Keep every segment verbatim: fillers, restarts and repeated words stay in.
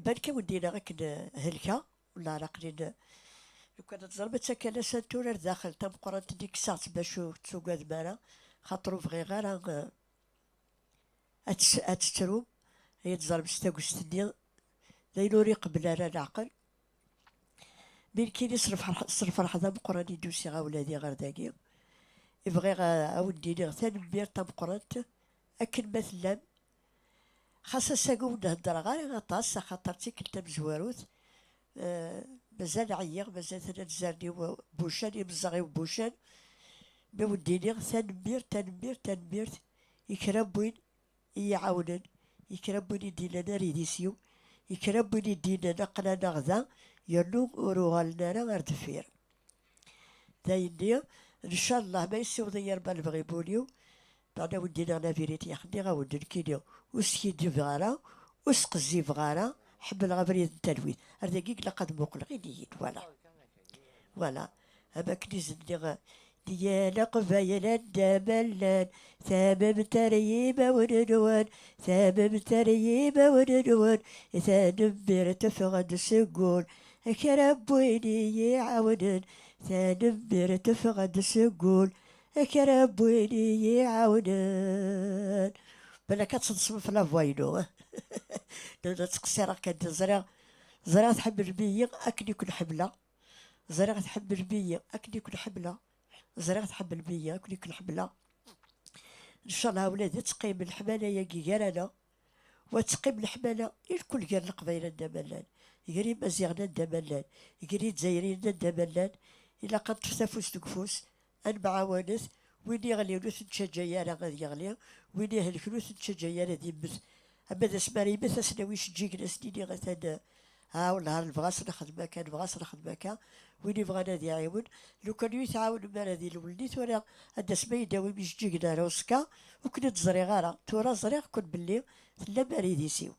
Balak a wen-d-iniɣ akken, eh, helkeɣ, wala aql-in, eh, lukan ad teẓrem, atta kan ass-a n tura ar daxel, tameqqrant-nni kkseɣ-tt bac ur tettugadem ara, xaṭer ur bɣiɣ ara, eh, ad tt-, ad tettrum, ay ad teẓrem s tagest-nni, d ayen ur iqebbel ara leɛqel. Mi nekkini s lferḥ, s lferḥ d ameqqran i d-usiɣ a wladi ɣer dagi. I bɣiɣ a, a wen-d-iniɣ tanemmirt tameqqrant akken ma tellam. Xas ass-agi ur d-heddreɣ ara aṭas, axaṭer d tikkelt tamezwarut, eh, mazal ɛyiɣ, mazal tella tzerriw n wuccan, imeẓẓaɣ-iw n wuccan. Mi wen-d-iniɣ tanemmirt, tanemmirt, tanemmirt i kra n win i yi-iɛawnen, i kra n win i d-yennan ar idis-iw, i kra n win i d-yennan aql-aneɣ da, yernu ur uɣalen ara ar deffir. D ayenni, ncallah ma yessiweḍ-iyi Rebbi lebɣi n wul-iw, meɛna wen-d-iniɣ la vérité, nniɣ-awen-d nekkini ur skiddibeɣ ara, ur sqezzibeɣ ara, ḥemmleɣ abrid n talwit. Ar dagi i ilaq ad muqleɣ, ini-yi-d, voilà. Voilà. Am akken i s-nniɣ, di yal aqbayel anda ma llan, tamemt ar yimawen-nwen, tamemt ar yimawen-nwen, tanemmirt teffeɣ-d seg wul, kra n win i yi-iɛawnen, tanemmirt teffeɣ-d seg wul, kra n win i yi-iɛawnen. Balak ad teḍsem ɣef la voix-inu. La ttqeṣṣireɣ kan, ẓriɣ, ẓriɣ tḥemmlem-iyi akken i ken-ḥemmleɣ. Ẓriɣ tḥemmlem-iyi akken i ken-ḥemmleɣ. Ẓriɣ tḥemmlem-iyi akken i ken-ḥemmleɣ. Ncallah a wladi ad teqqim leḥmala-agi gar-aneɣ, u ad teqqim leḥmala i lkul gar Leqbayel anda ma llan, gar Imaziɣen anda ma llan, gar Izzayriyen anda ma llan. Ilaq ad neṭṭef tafust deg ufus, ad nemɛawanet, win iɣlin ur t-nettaǧǧa ara ad yeɣli, win ihelken ur t-nettaǧǧa ara ad immet. Ama d asmi ara yemmet, ad s-nawi iceǧǧigen, ad s-nini atan, ha wellah nebɣa ad s-nexdem akka, nebɣa ad s-nexdem akka. Win ibɣan ad iɛiwen, lukan ur yi-tɛawnem ara di lwelli, tura ad d-tasem ad yi-d-tawim ijeǧǧigen ar uẓekka, ur ken-id-ẓriɣ ara. Tura ẓriɣ-ken belli tellam ar idis-iw.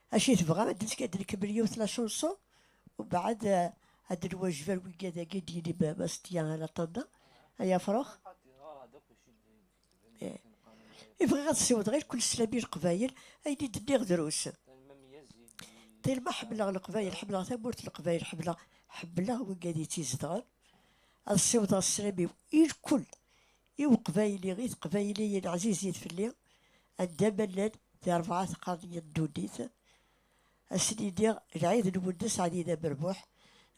Acu i tebɣam? Ad d-, ad d-nkemmel yiwet la chanson, umbeɛd, eh, ad d-nwajeb ar wigad-agi d-yini Mass Tia en attendant, ay afrux. Eh. I bɣiɣ ad ssiwḍeɣ i lkul sslam i Leqbayel, ayen i d-nniɣ drus. Tellement ḥemmleɣ Leqbayel, ḥemmleɣ tamurt n Leqbayel, ḥemmleɣ, ḥemmleɣ wigad i tt-izedɣen. Ad ssiwḍeɣ sslam-iw i lkul, i Uqbayli, i Teqbayliyin ɛzizit fell-i, anda ma llan di rebɛa tqerniyin n ddunit. Ad sen-iniɣ lɛid-nwen d aseɛdi d amerbuḥ.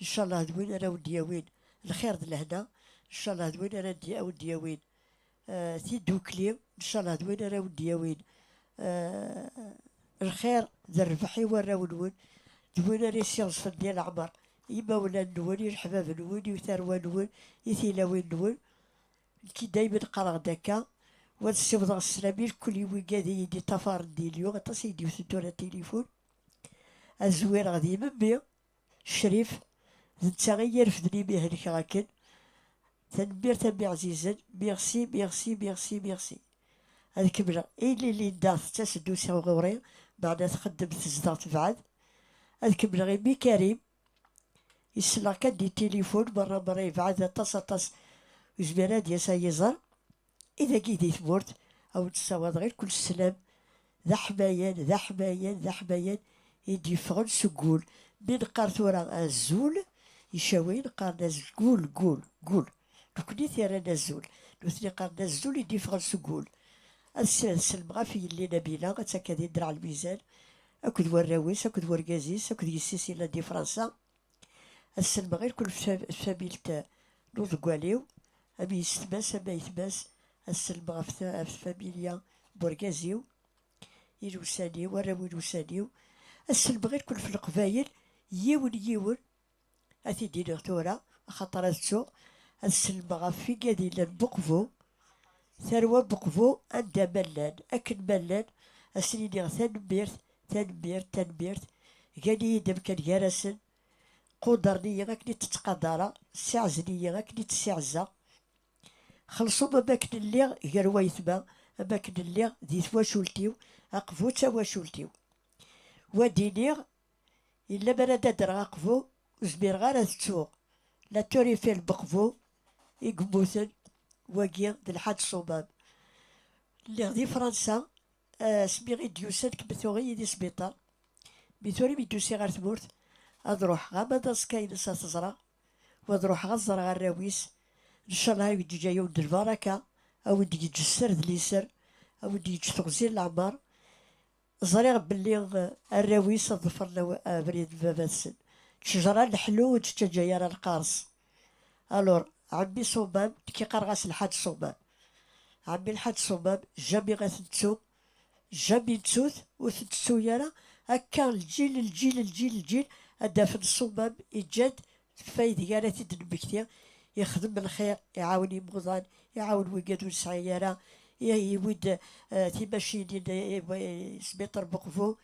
Ncallah d win ara wen-d-yawin lxir d lehna. Ncallah d win ara d-, awen-d-yawin, eh, tidukli. Ncallah d win ara wen-d-yawin, eh, lxir d rrbeḥ i warraw-nwen. D win ara yessiɣezfen di leɛmer i imawlan-nwen, i leḥbab-nwen, i tarwa-nwen, i tilawin-nwen. Nekki daymen qqareɣ-d akka, u ad ssiwḍeɣ sslam i lkul i wigad i yi-d-iṭṭafaren di Lyon, aṭas i yi-d-iwten tura tilifun. Ad zwireɣ di memmi Crif, d netta i yi-irefden imi helkeɣ akken. Tanemmirt a mmi ɛzizen, merci, merci, merci, merci. Ad kemmleɣ, ili Linda tettas-d usiɣ ɣur-i, meɛna txeddem tezdeɣ tebɛed. Ad kemmleɣ imi Karim, yesleɣ kan di tilifun, merra merra yebɛed aṭas aṭas, ur yezmir ad d-yas ad yi-iẓer. I dagi di tmurt, a wen-d-ssawaḍeɣ i lkul sslam, d aḥmayan, d aḥmayan, d aḥmayan i d-yeffɣen seg wul. Mi neqqar tura azul, icawiyen qqaren azul, gul, gul, gul. Nekni t-yerran azul, nutni qqaren azul i d-yeffɣen seg wul. Ad s-, ad sellmeɣ ɣef yelli Nabila, ad tt-akka di ddreɛ lmizan, akked warraw-is, akked wergaz-is, akked yessi-s yellan di Fransa. Ad sellmeɣ i lkul f-, tfamilt n uḍeggal-iw, am yessetma-s, am ayetma-s, ad sellmeɣ ɣef ta-, ɣef tfamilya n wergaz-iw, i lewsan-iw, arraw i lewsan-iw, ad sellmeɣ i lkul f Leqbayel, yiwen yiwen, ad t-id-iniɣ tura, axaṭer ad ttuɣ, ad sellmeɣ ɣef wigad yellan n Buqbu, tarwa n Buqbu, anda ma llan, akken ma llan, ad sen-iniɣ tanemmirt, tanemmirt, tanemmirt, gan-iyi-d amkan gar-asen, qudren-iyi akken i tt-ttqadareɣ, ssiɛzen-iyi akken i tt-ssiɛzeɣ. Xelṣum am akken lliɣ gar wayetma, am akken lliɣ di twacult-iw, Aqbu d tawacult-iw. Wa d-iniɣ, yella mi ara d-adreɣ Aqbu, ur zmireɣ ara ad ttuɣ la Tour Eiffel n Buqbu i yemmuten, wagi d Lḥaǧ Ṣumam. Lliɣ di Fransa, asmi i d-yusa nekk tuɣ-iyi di sbiṭar. Mi tura mi d-usiɣ ɣer tmurt, ad ruḥeɣ ama d aẓekka-ines ad t-ẓreɣ, u ad ruḥeɣ ad ẓreɣ arraw-is. Ncallah ad wen-d-yeǧǧ aya d lbaraka, ad wen-d-yeǧǧ sser d liser, ad wen-d-yeǧǧ teɣzi n leɛmer. Ẓriɣ belli, eh, arraw-is ad ḍefren aw-, abrid n baba-tsen. Ttejra n leḥlu ur tettaǧǧa ara lqaṛes. Alors, ɛemmi Ṣummam, nekki qqareɣ-as Lḥaǧ Ṣummam. Ɛemmi Lḥaǧ Ṣummam, jamais ad t-nettu, jamais nettu-t, ur t-nettu ara. Akka, lǧil, lǧil, lǧil, lǧil, ad d-afen Ṣummam, iǧǧa-d ɣef wayen ara t-id-nemmekti, ixdem lxir, iɛawen imuḍan, iɛawen wigad ur nesɛi ara, i-, iwwi-d, eh, timacinin, eh, eh, sbiṭar Buqbu,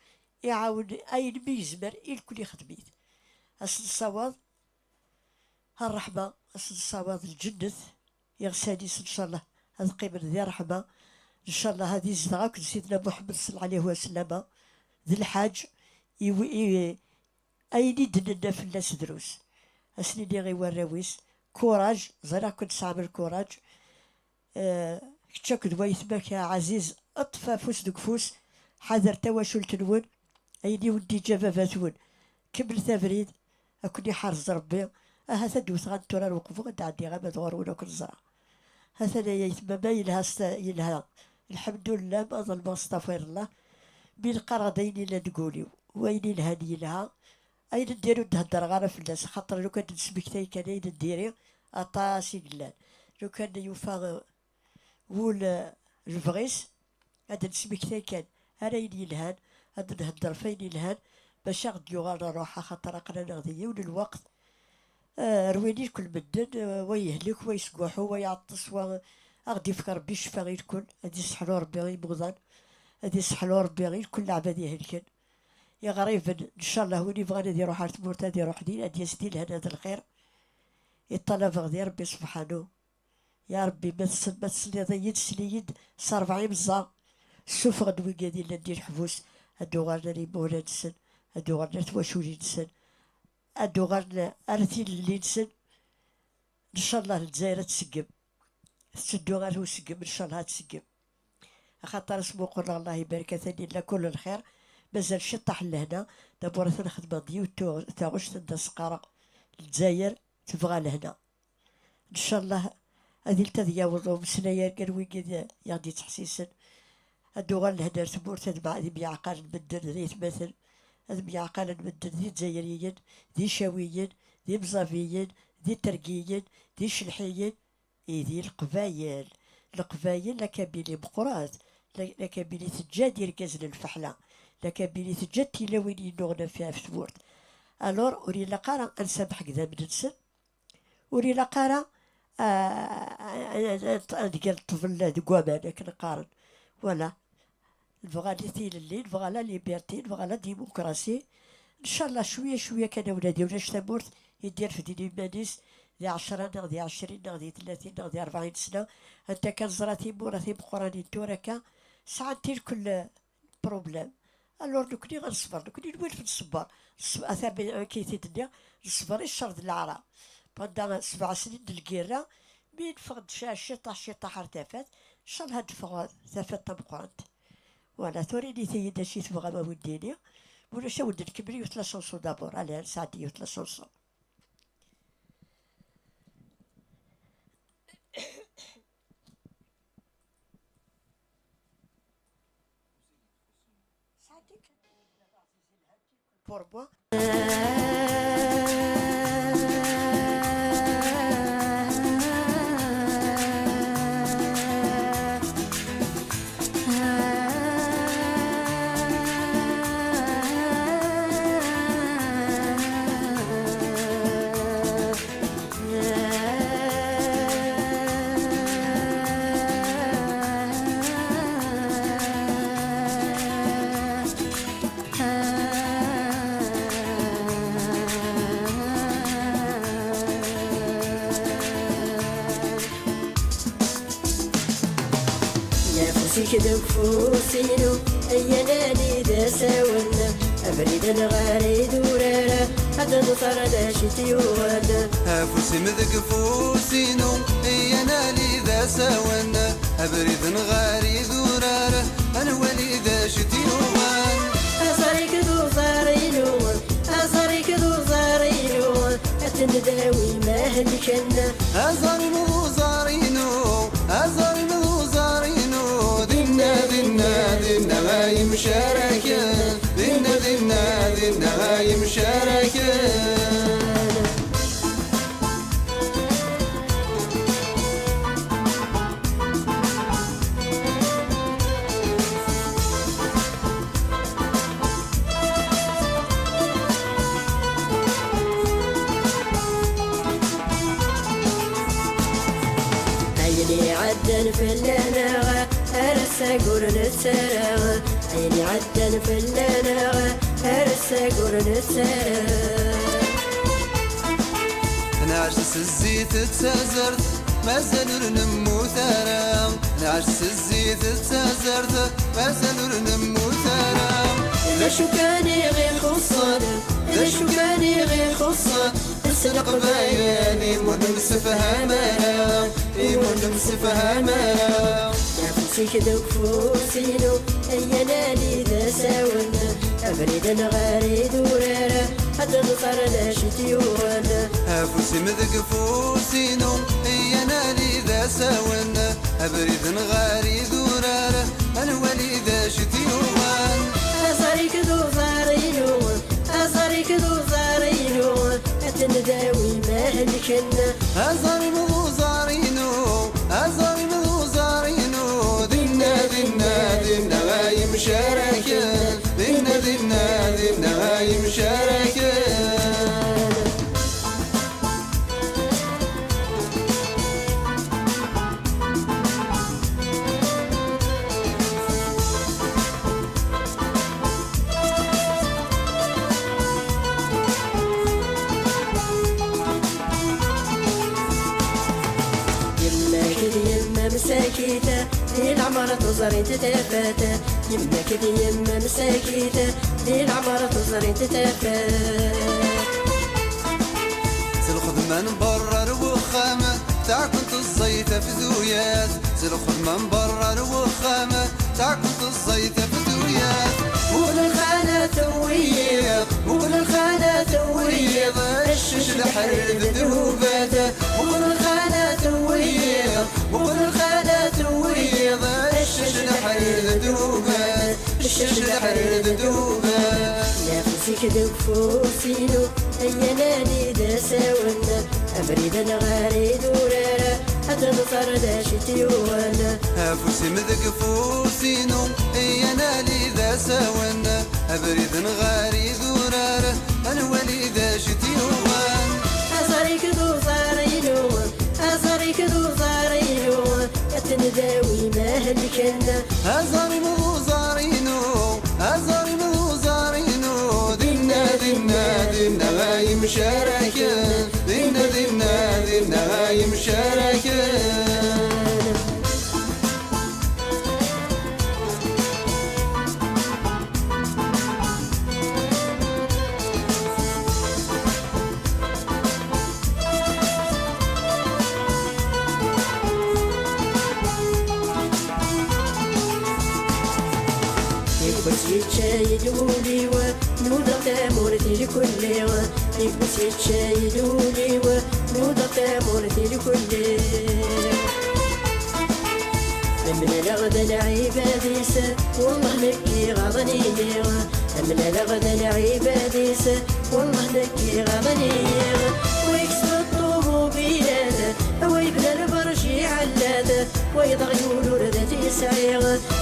iɛawen ayen mi yezmer, i lkul ixdem-it. Ad s-nessawaḍ ṛṛeḥma, ad s-nessawaḍ lǧennet, iɣsan-is, ncallah, ad qqimen di ṛṛeḥma, ncallah, ad izdeɣ akked Sidna Muḥemmed, ṣalla ɛlihi wa sellama, d lḥaǧ, i, i, ayen i d-nenna fell-as drus. Ad s-nini i warraw-is, kuraj, ẓriɣ-ken tesɛam lkuraj, eh, kečč akked wayetma-k a Ɛaziz, ṭṭef afus deg ufus, ḥader tawacult-nwen, ayen i wen-d-iǧǧa baba-twen. Kemmlet abrid, ad ken-iḥrez Rebbi. Ahat ad d-wteɣ ad n-tura ar uqbu, ad d-ɛeddiɣ ama d ɣur-wen ad ken-ẓreɣ. Atan ay aytma, ma yelha s ta-, yelha. Lḥemdullah, ma ḍelmeɣ, astaɣfirullah. Mi neqqareɣ-d ayen yellan deg wul-iw, wayen yelhan yelha. Ayen n diri ur d-heddreɣ ara fell-as, axaṭer lukan d-nesmektay kan ayen n diri, aṭas i yellan. Lukan yufa, eh, wul, eh, lebɣi-s, ad d-nesmektay kan ara ayen yelhan, ad d-nhedder ɣef ayen yelhan, bac ad ɣ-d-yuɣal ṛṛuḥ, axaṭer aql-aneɣ di yiwen n lweqt, eh, rwin irkul medden, eh, wa yehlek, wa yesguḥu, wa iɛeṭṭes, wa, ad ɣ-d-ifk Ṛebbi ccfa i lkul, ad iseḥlu Ṛebbi imuḍan, ad iseḥlu Ṛebbi i lkul leɛbad ihelken. Iɣriben, ncallah, win ibɣan ad iruḥ ar tmurt, ad iruḥ din, ad d-yas di lehna d lxir. I ṭṭalabeɣ di Ṛebbi subḥanu. Ya Ṛebbi, ma tessneḍ, ma tesliḍ-iyi-d, sel-iyi-d s ṛebɛa imeẓẓaɣ. Ssufeɣ-d wigad yellan di leḥbus, ad d-uɣalen ar yimawlan-nsen, ad d-uɣalen ar twaculin-nsen, ad d-uɣalen ar tilelli-nsen. Ncallah, Lezzayer ad tseggem. Tetteddu ɣer useggem, ncallah ad tseggem. Axaṭer asmuqel, Allah ibarek, atan illa kul lxir. Mazal ciṭṭaḥ n lehna. Dabur atan xedmeɣ-d yiwet tuɣ-, taɣect anda s-qqareɣ, Lezzayer tebɣa lehna. Ncallah ad ilt ad yaweḍ umeslay ar gar wigad i aɣ-d-ittḥessisen. Ad d-uɣal lehna ar tmurt, ad mɛ-, ad myeɛqalen medden d aytmaten, ad myeɛqalen medden d Izzayriyen, d Icawiyen, d Imẓabiyen, d Itergiyen, d Icelḥiyen, i d Leqbayel. Leqbayel, la Kabylie meqqret, la, la Kabylie teǧǧa-d irgazen n lfeḥla, la Kabylie teǧǧa-d tilawin yennuɣen ɣef, ɣef tmurt. Alors, ur ilaq ara ad nsameḥ deg idammen-nsen, ur ilaq ara, ah, ad, ad, ad, ad ger ṭṭbel deg waman, akken qqaren. Voilà. Nebɣa la tilelli, nebɣa la liberté, nebɣa la démocratie. Ncallah, cwiya, cwiya kan a wladi, ulac tamurt i d-irefden iman-is di ɛecra neɣ di ɛecrin neɣ di tlatin neɣ di rebɛin sna. Anta kan ẓra timura timeqqranin tura akka, sɛant irkel problème. Alors, nekni ad nṣber, nekni nwulef nṣebber. Nṣ-, ata bi-, akka i t-id-nniɣ, nṣber i ccer d leɛra. Pendant sebɛa snin n lgirra, mi neffeɣ-d ca-, ciṭaḥ, ciṭaḥ ar tafat, ncallah ad d-teffeɣ tafat tameqqrant. Voilà, tura init-iyi-d acu i tebɣam a wen-d-iniɣ. Ulac, a wen-d-nkemmel yiwet la chanson d'abord. Allez, ad nesɛeddi yiwet la chanson. Pour moi. Afus-ik deg ufus-inu, ay anani d asawen. Abrid n ɣer idurar, ad nẓer d acu i t-yuɣen. Afus-im deg ufus-inu, ay anani d asawen. Abrid n ɣer idurar, ad nwali d acu i t-yuɣen. Aẓar-ik d uẓar-inu. Aẓar-im d uẓar-inu, aẓar-im d uẓar-inu, dinna, dinna, dinna ay mcaraken, dinna, dinna, dinna ay mcaraken. Ayen iɛeddan fell-aneɣ, ar ass-agi ur nettarra. Ayen iɛeddan fell-aneɣ, ar ass-agi ur nettarra. Nɛac s zzit d tazart, mazal ur nemmut ara. Nɛac s zzit d tazart, mazal ur nemmut ara. D acu kan i ɣ-ixuṣṣen, d acu kan i ɣ-ixuṣṣen, s leqbayel imi ur nemsefham ara, imi ur nemsefham ara. Afus-ik deg ufus-inu, ay anadi d asawen, abrid-nneɣ ar idurar, ad nẓer d acu i t-yuɣen. Afus-im deg ufus-inu, ay anadi d asawen, abrid-nneɣ ar idurar, ad nwali d acu i t-yuɣen. Aẓar-ik d uẓar-inu, aẓar-ik d uẓar-inu, ad ten-dawi ma helken. Aẓar-im d uẓar-inu, aẓar-im d uẓar-inu, dinna, dinna, dinna ay mcaraken, dinna, dinna, dinna ay mcaraken. Yemma-k d yemma msakit, di leɛmer tuẓrint tafat. Yemma-k d yemma msakit, di leɛmer tuẓrint tafat. S lxedma n berra ar wexxam, taɛkent ẓẓayet ɣef tuyat. S lxedma n berra ar wexxam, taɛkent ẓẓayet ɣef tuyat. Mkul lxana tewwiḍ, mkul lxana tewwiḍ, accec d ḥred d ubat. Mkul lxana tewwiḍ, mkul lxana tewwiḍ, accec d ḥred d ubat. Ccec d ḥred d ubat. Afus-ik deg ufus-inu, ay anadi d asawen, abrid-nneɣ ar idurar, ad nẓer d acu i t-yuɣen. Afus-im deg ufus-inu, ay anadi d asawen, abrid-nneɣ ar idurar, ad nwali d acu i t-yuɣen. Aẓar-ik d uẓar-inu, aẓar-ik d uẓar-inu, ad ten-dawi ma helken. Aẓar-im d uẓar-inu, aẓar-im d uẓar-inu, dinna, dinna, dinna ay mcaraken, dinna, dinna, dinna ay mcaraken. Yiwwas yečča-yi-d wul-iw, nudaɣ tamurt i lkulli. Yiwwas yečča-yi-d wul-iw, nudaɣ tamurt i lkulli. Amlaleɣ d lɛibad-is, wellah nekk iɣaḍen-iyi. Amlaleɣ d lɛibad-is, wellah nekk iɣaḍen-iyi. Wa yekseb ṭṭumubilat, wa yebna lberj iɛellat, wa yeḍɣ yiwen ur d at-yesɛi.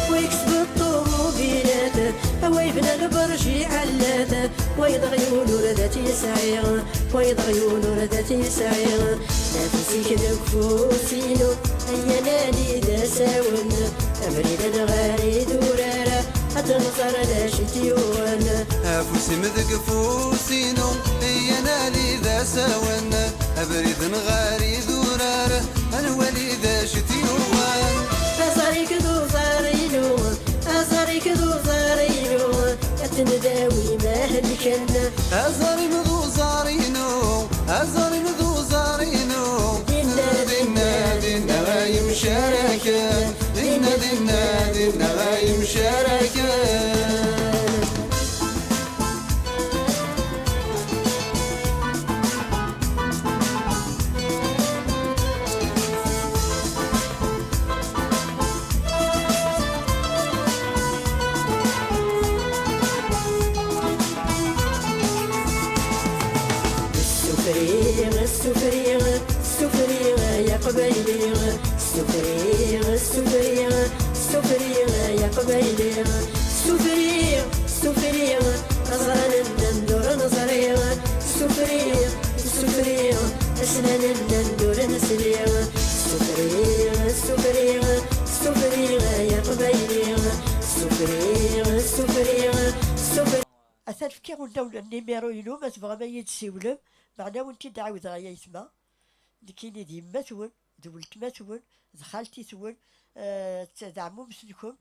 Wa yekseb ṭṭumubilat, wa yebna lberj iɛellat, wa yeḍɣ yiwen ur d at-yesɛi, wa yeḍɣ yiwen ur d at-yesɛi. Nafus-ik deg ufus-inu, ay anadi d asawen, abrid-nneɣ ar idurar, ad nẓer d acu i t-yuɣen. Afus-im deg ufus-inu, ay anadi d asawen, abrid-nneɣ ar idurar, ad nwali d acu i t-yuɣen. Aẓar-ik d uẓar-inu, aẓar-ik d uẓar-inu, ad ten-dawi ma helken. Aẓar-im d uẓar-inu, aẓar-im d uẓar-inu, dinna, dinna, dinna ay mcaraken, dinna, dinna, dinna ay mcaraken. Sufri, sufri, ya qbayli. Sufri, sufri, sufri, ya qbayli. Sufri, sufri, aẓran-nnem d ur neẓri. Sufri, sufri, asnan-nnem d ur nesli. Sufri, sufri, sufri, ya qbayli. Sufri, sufri, sufri. Atan fkiɣ-awen-d nimiru-inu, ma tebɣam ad iyi-d-tsiwlem, meɛna ad wen-t-id-ɛawdeɣ ay aytma. Nekkini d yemma-twen, d weltma-twen, d xalti-twen, eh, d, d ɛemmumt-nkent.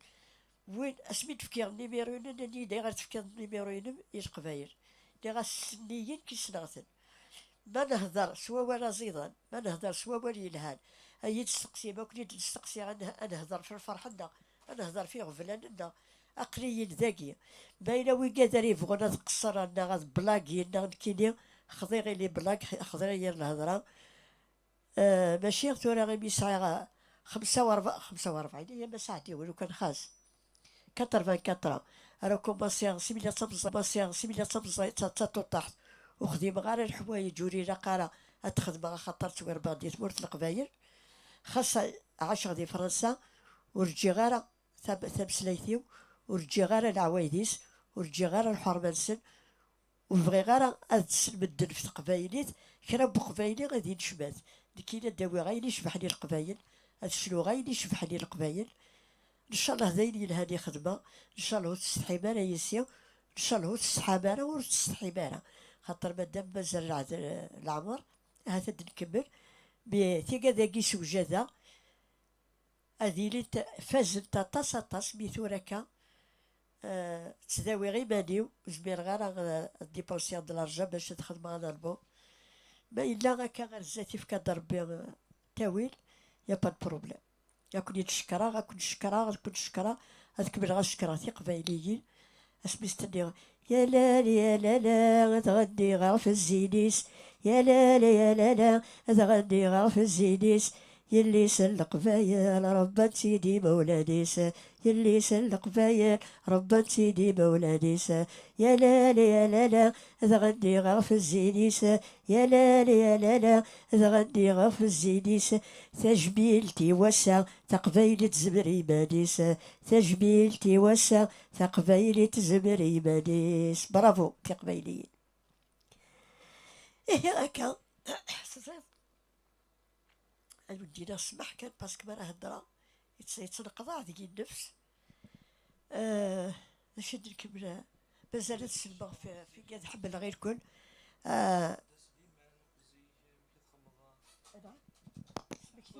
Win, asmi d-fkiɣ nimiru-inu, nnan-iyi-d: "Ayɣer tefkiḍ nimiru-inem i Leqbayel?" Nniɣ-as: "Ssniyen ki ssneɣ-ten. Ma nehder s wawal aẓidan, ma nehder s wawal yelhan, ad iyi-d-testeqsim, ad ken-id-nesteqsi, ad ne-, ad nehder ɣef lferḥ-nneɣ, ad nehder ɣef iɣeblan-nneɣ. Aql-iyi-n dagi." Ma yella wigad ara yebɣun ad qeṣṣren neɣ ad blagin neɣ nekkini, xḍiɣ i les blagues, xḍiɣ i yir lhedra. Eh, mačči tura imi sɛiɣ, eh, xemsa u rebɛin, xemsa u rebɛin, aya ma sɛeddi win ukan xas. Quatre-vingt-quatre ans. Ara kumaṣiɣ si milla d tamẓay-, kumaṣiɣ si milla d tamẓay-, d ta-, d tatuṭaḥt. Ur xdimeɣ ara leḥwayeǧ ur ilaq ara ad t-xedmeɣ, axaṭer ttwiṛebbaɣ di tmurt n Leqbayel. Xas ɛaceɣ di Fransa, ur ǧǧiɣ ara tam-, tameslayt-iw, ur ǧǧiɣ ara leɛwayed-is, ur ǧǧiɣ ara lḥerma-nsen, ur bɣiɣ ara ad ssnen medden ɣef teqbaylit kra n uqbayli ad inecmat. Nekkini ad d-awiɣ ayen icebḥen i Leqbayel, ad cnuɣ ayen icebḥen i Leqbayel. Ncallah d ayen yelhan i xedmeɣ, ncallah ur tesetḥim ara yis-i, ncallah ur tesetḥam ara, ur tesetḥim ara. Xaṭer madam mazal leɛd-, leɛmer, ahat ad nkemmel. Mi tigad-agi sewjadeɣ, ad ilint fazent aṭas, aṭas, mi tura akka, eh, ttdawiɣ iman-iw, ur zmireɣ ara, eh, ad dipansiɣ d l'argent bac ad xedmeɣ un album. Ma yella akka ɣer zdat, ifka-d Rebbi, eh, ttawil, y a pas de problème. Ad ken-id-cekkreɣ, ad ken-cekkreɣ, ad ken-cekkreɣ, ad kemmleɣ ad cekkreɣ tiqbayliyin. Asmi s-tenniɣ: "Yalal, yalala, ad ɣenniɣ ɣef zzin-is. Yalal, yalala, ad ɣenniɣ ɣef zzin-is. Yelli-s n Leqbayel, ṛebban-tt-id imawlan-is. Yelli-s n Leqbayel, ṛebban-tt-id imawlan-is. Yalal, yalala, ad ɣenniɣ ɣef zzin-is. Yalal, yalala, ad ɣenniɣ ɣef zzin-is. Tajmilt i wass-a, taqbaylit tezmer iman-is. Tajmilt i wass-a, taqbaylit tezmer iman-is." Bravo tiqbayliyin. Ihi akka, teẓriḍ, ad wen-d-iniɣ ssmaḥ kan, parce que mi ara heddreɣ, yett-, yettneqḍaɛ deg-i nnefs. Eh, d acu i d-nkemmel? Mazal ad selmeɣ f-, f igad ḥemmleɣ i lkul. Eh,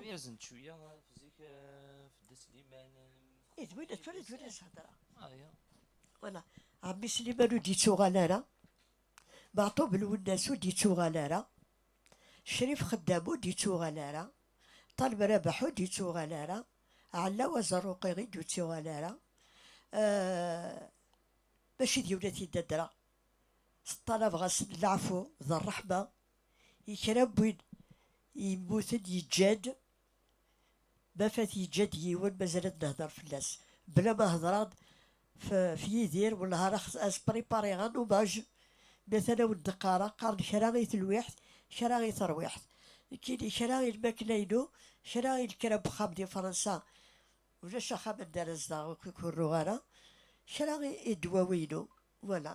Yerzen-d cwiya ɣef zik, eh, ɣef Dda Sliman, eh, i d win, d win, d win i s-hedreɣ. Ah, ya. Voilà. Ɛemmi Sliman ur d-yettuɣal ara. Meɛṭub Lwennas ur d-yettuɣal ara. Crif Xeddam ur d-yettuɣal ara. Ṭaleb Rabaḥ ur d-yettuɣal ara. Ɛellaw Aẓerruqi ur d-yettuɣal ara. Eh, mačči d yiwen ad t-id-adreɣ. Ṭṭalabeɣ-asen leɛfu d ṛṛeḥma i kra n win yemmuten, yeǧǧa-d. Ma fat yeǧǧa-d yiwen, mazal ad nehder fell-as. Bla ma hedreɣ-d f-, f Yidir, wellah ara xs-, as-prépariɣ un hommage. Mi atan ad wen-d-qqareɣ, qqaren kra i telwiḥt, kra i terwiḥt. Nekkini kra i lmakla-inu, kra i lekra n wexxam di Fransa. Ulac axxam anda ara zedɣeɣ, ur k-urruɣ ara. Kra i, i ddwawi-inu. Voilà.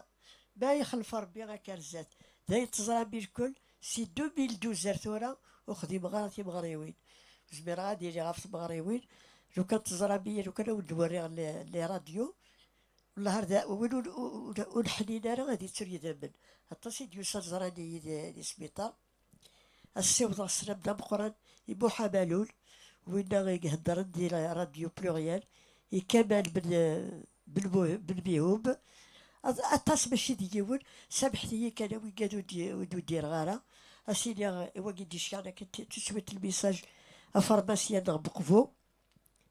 Ma ixlef Rebbi akka ar zdat. D ayen teẓram i lkul, si deux mille douze ar tura, ur xdimeɣ ara timeɣriwin. Ur zmireɣ ad iliɣ ɣef tmeɣriwin. Lukan teẓram-iyi, lukan ad wen-d-werriɣ les, les radios. Wellah ar da, win ur, ur, ur neḥnin ara ad ittur yidammen. Aṭas i d-yusan ẓran-iyi di, di sbiṭar. Ad ssiwḍeɣ sslam d ameqqran i Muḥ Amalul, winna i iheddren di la Radio Pluriel, i Kamal Ben, Ben Mu-, Ben Mihub. Aṭ-, aṭas mačči d yiwen, samḥet-iyi kan a wigad ur d-, ur d-udireɣ ara. Ad s-iniɣ i wagi d-icekɛen akken t-, tout de suite lmisaj afarmasyan neɣ Beqbu.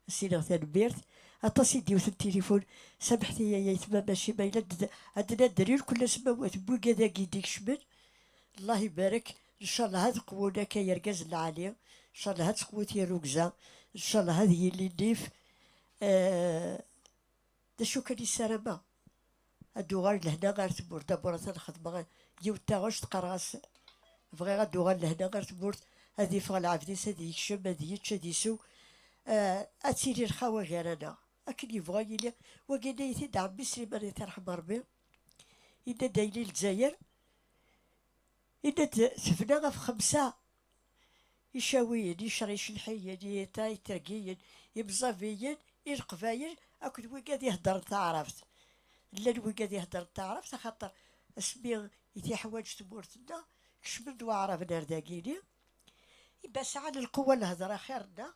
Siliɣ tanemmirt. Aṭas i d-iwten tilifun. Samḥet-iyi ay aytma, mačči ma yella ad d-, ad d-nadder irkul asma wwat n wigad-agi i d-ikecmen. Allah ibarek. Ncallah ad qwun akka yergazen lɛali. Ncallah ad teqwu tirrugza. Ncallah ad yili nnif. Eh, d acu kan i ssarameɣ. Ad d-uɣal lehna ɣer tmurt. Dabur atan xedmeɣ yiwet taɣect, qqareɣ-as Bɣiɣ ad d-uɣal lehna ɣer tmurt, ad iffeɣ lɛebd-is, ad yekcem, ad yečč, ad isew, eh, ad tili lxawa gar-aneɣ. Akken yebɣa yili, wagi nna-yi-t-id ɛemmi Sliman, ad t-irḥem Ṛebbi, yenna-d ayli Lezzayer, yenna-d tebna ɣef xemsa icawiyen, icr-, icelḥiyen, i ta-, itergiyen, imẓabiyen, i leqbayel, akked wigad iheddren taɛrabt. Llan wigad iheddren taɛrabt, axaṭer asmi i t-iḥwaǧ tmurt-nneɣ, kecmen-d waɛraben ar dagini. Iba sɛan lqewwa n lhedra xir-nneɣ,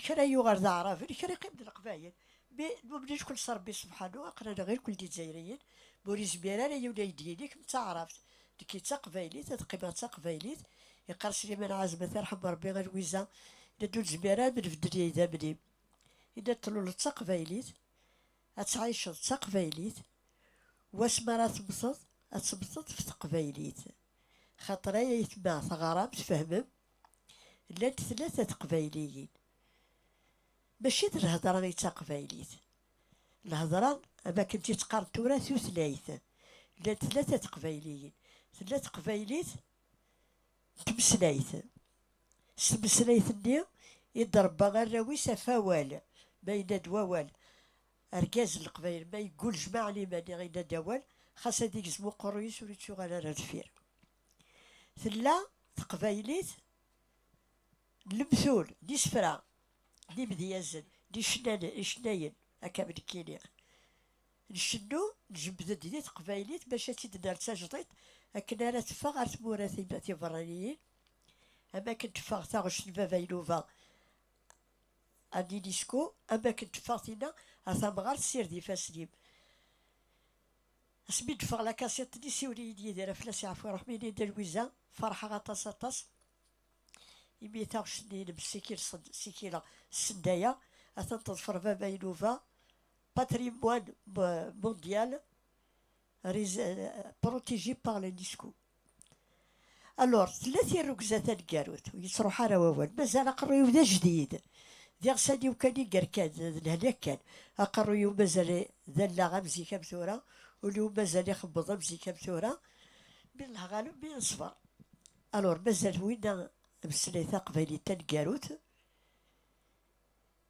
kra yuɣal d aɛraben, kra yeqqim d leqbayel. Mi numen irkul s Ṛebbi subḥanu, aql-aneɣ irkul d izzayriyen, ma ur izmir ara yiwen ad yi-d-yini kemm d taɛrabt, nekki d taqbaylit, ad qqimeɣ d taqbaylit. Yeqqar Sliman Ɛazem, ad t-irḥem Ṛebbi, a Lwiza, nna-d ur nezmir ara ad nbeddel idammen-im. Yenna-d tluleḍ d taqbaylit, ad tɛiceḍ d taqbaylit, wasmi ara temmteḍ, ad temmteḍ f teqbaylit. Xaṭer ay aytma teɣram, tfehmem, llant tlata teqbayliyin. Mačči d lhedra i d taqbaylit. Lhedra, am akken tt-qqaren tura tutlayt. Llant tlata teqbayliyin. Tella teqbaylit n tmeslayt. S tmeslayt-nni i d-rebba arraw-is ɣef wawal, ma yenna-d wawal. Argaz n Leqbayel, ma yeggul jmaɛ liman i yenna-d awal, xas ad igzem uqerruy-is ur yettuɣal ara deffir. Tella teqbaylit n lemtul, n isefra, n imedyazen, n icennan-, icennayen, akka am nekkini. Ncennu, njebded di teqbaylit bac ad tt-id-nerr d tajdiṭ akken ara teffeɣ ɣer tmura ti-, tiberraniyin, am akken teffeɣ taɣect n baba Inuba a l'UNESCO, am akken teffeɣ tinna a tamɣart sired ifassen-im. Asmi d-teffeɣ la cassette-nni, siwel-iyi-d Yidir, ad fell-as yeɛfu, iruḥ mi yenna-yi-d a Lwiza, ferḥeɣ aṭas, aṭas. Imi taɣect-nni-inem sikil send-, sikileɣ ssendayeɣ, atan teḍfer baba Inuba, patrimoine mo-, mondial, ris-, protégé par l'UNESCO. Alors, tella tirrugza taneggarut, ur yettruḥ ara wawal, mazal aqerruy-iw d ajdid. D iɣsan-iw kan i yerkan, d lehlak kan. Aqerruy-iw mazal d allaɣ am zik am tura, ul-iw mazal ixebbeḍ am zik am tura. Mi lehɣalem, mi neṣber. Alors, mazal winna meslay taqbaylit taneggarut,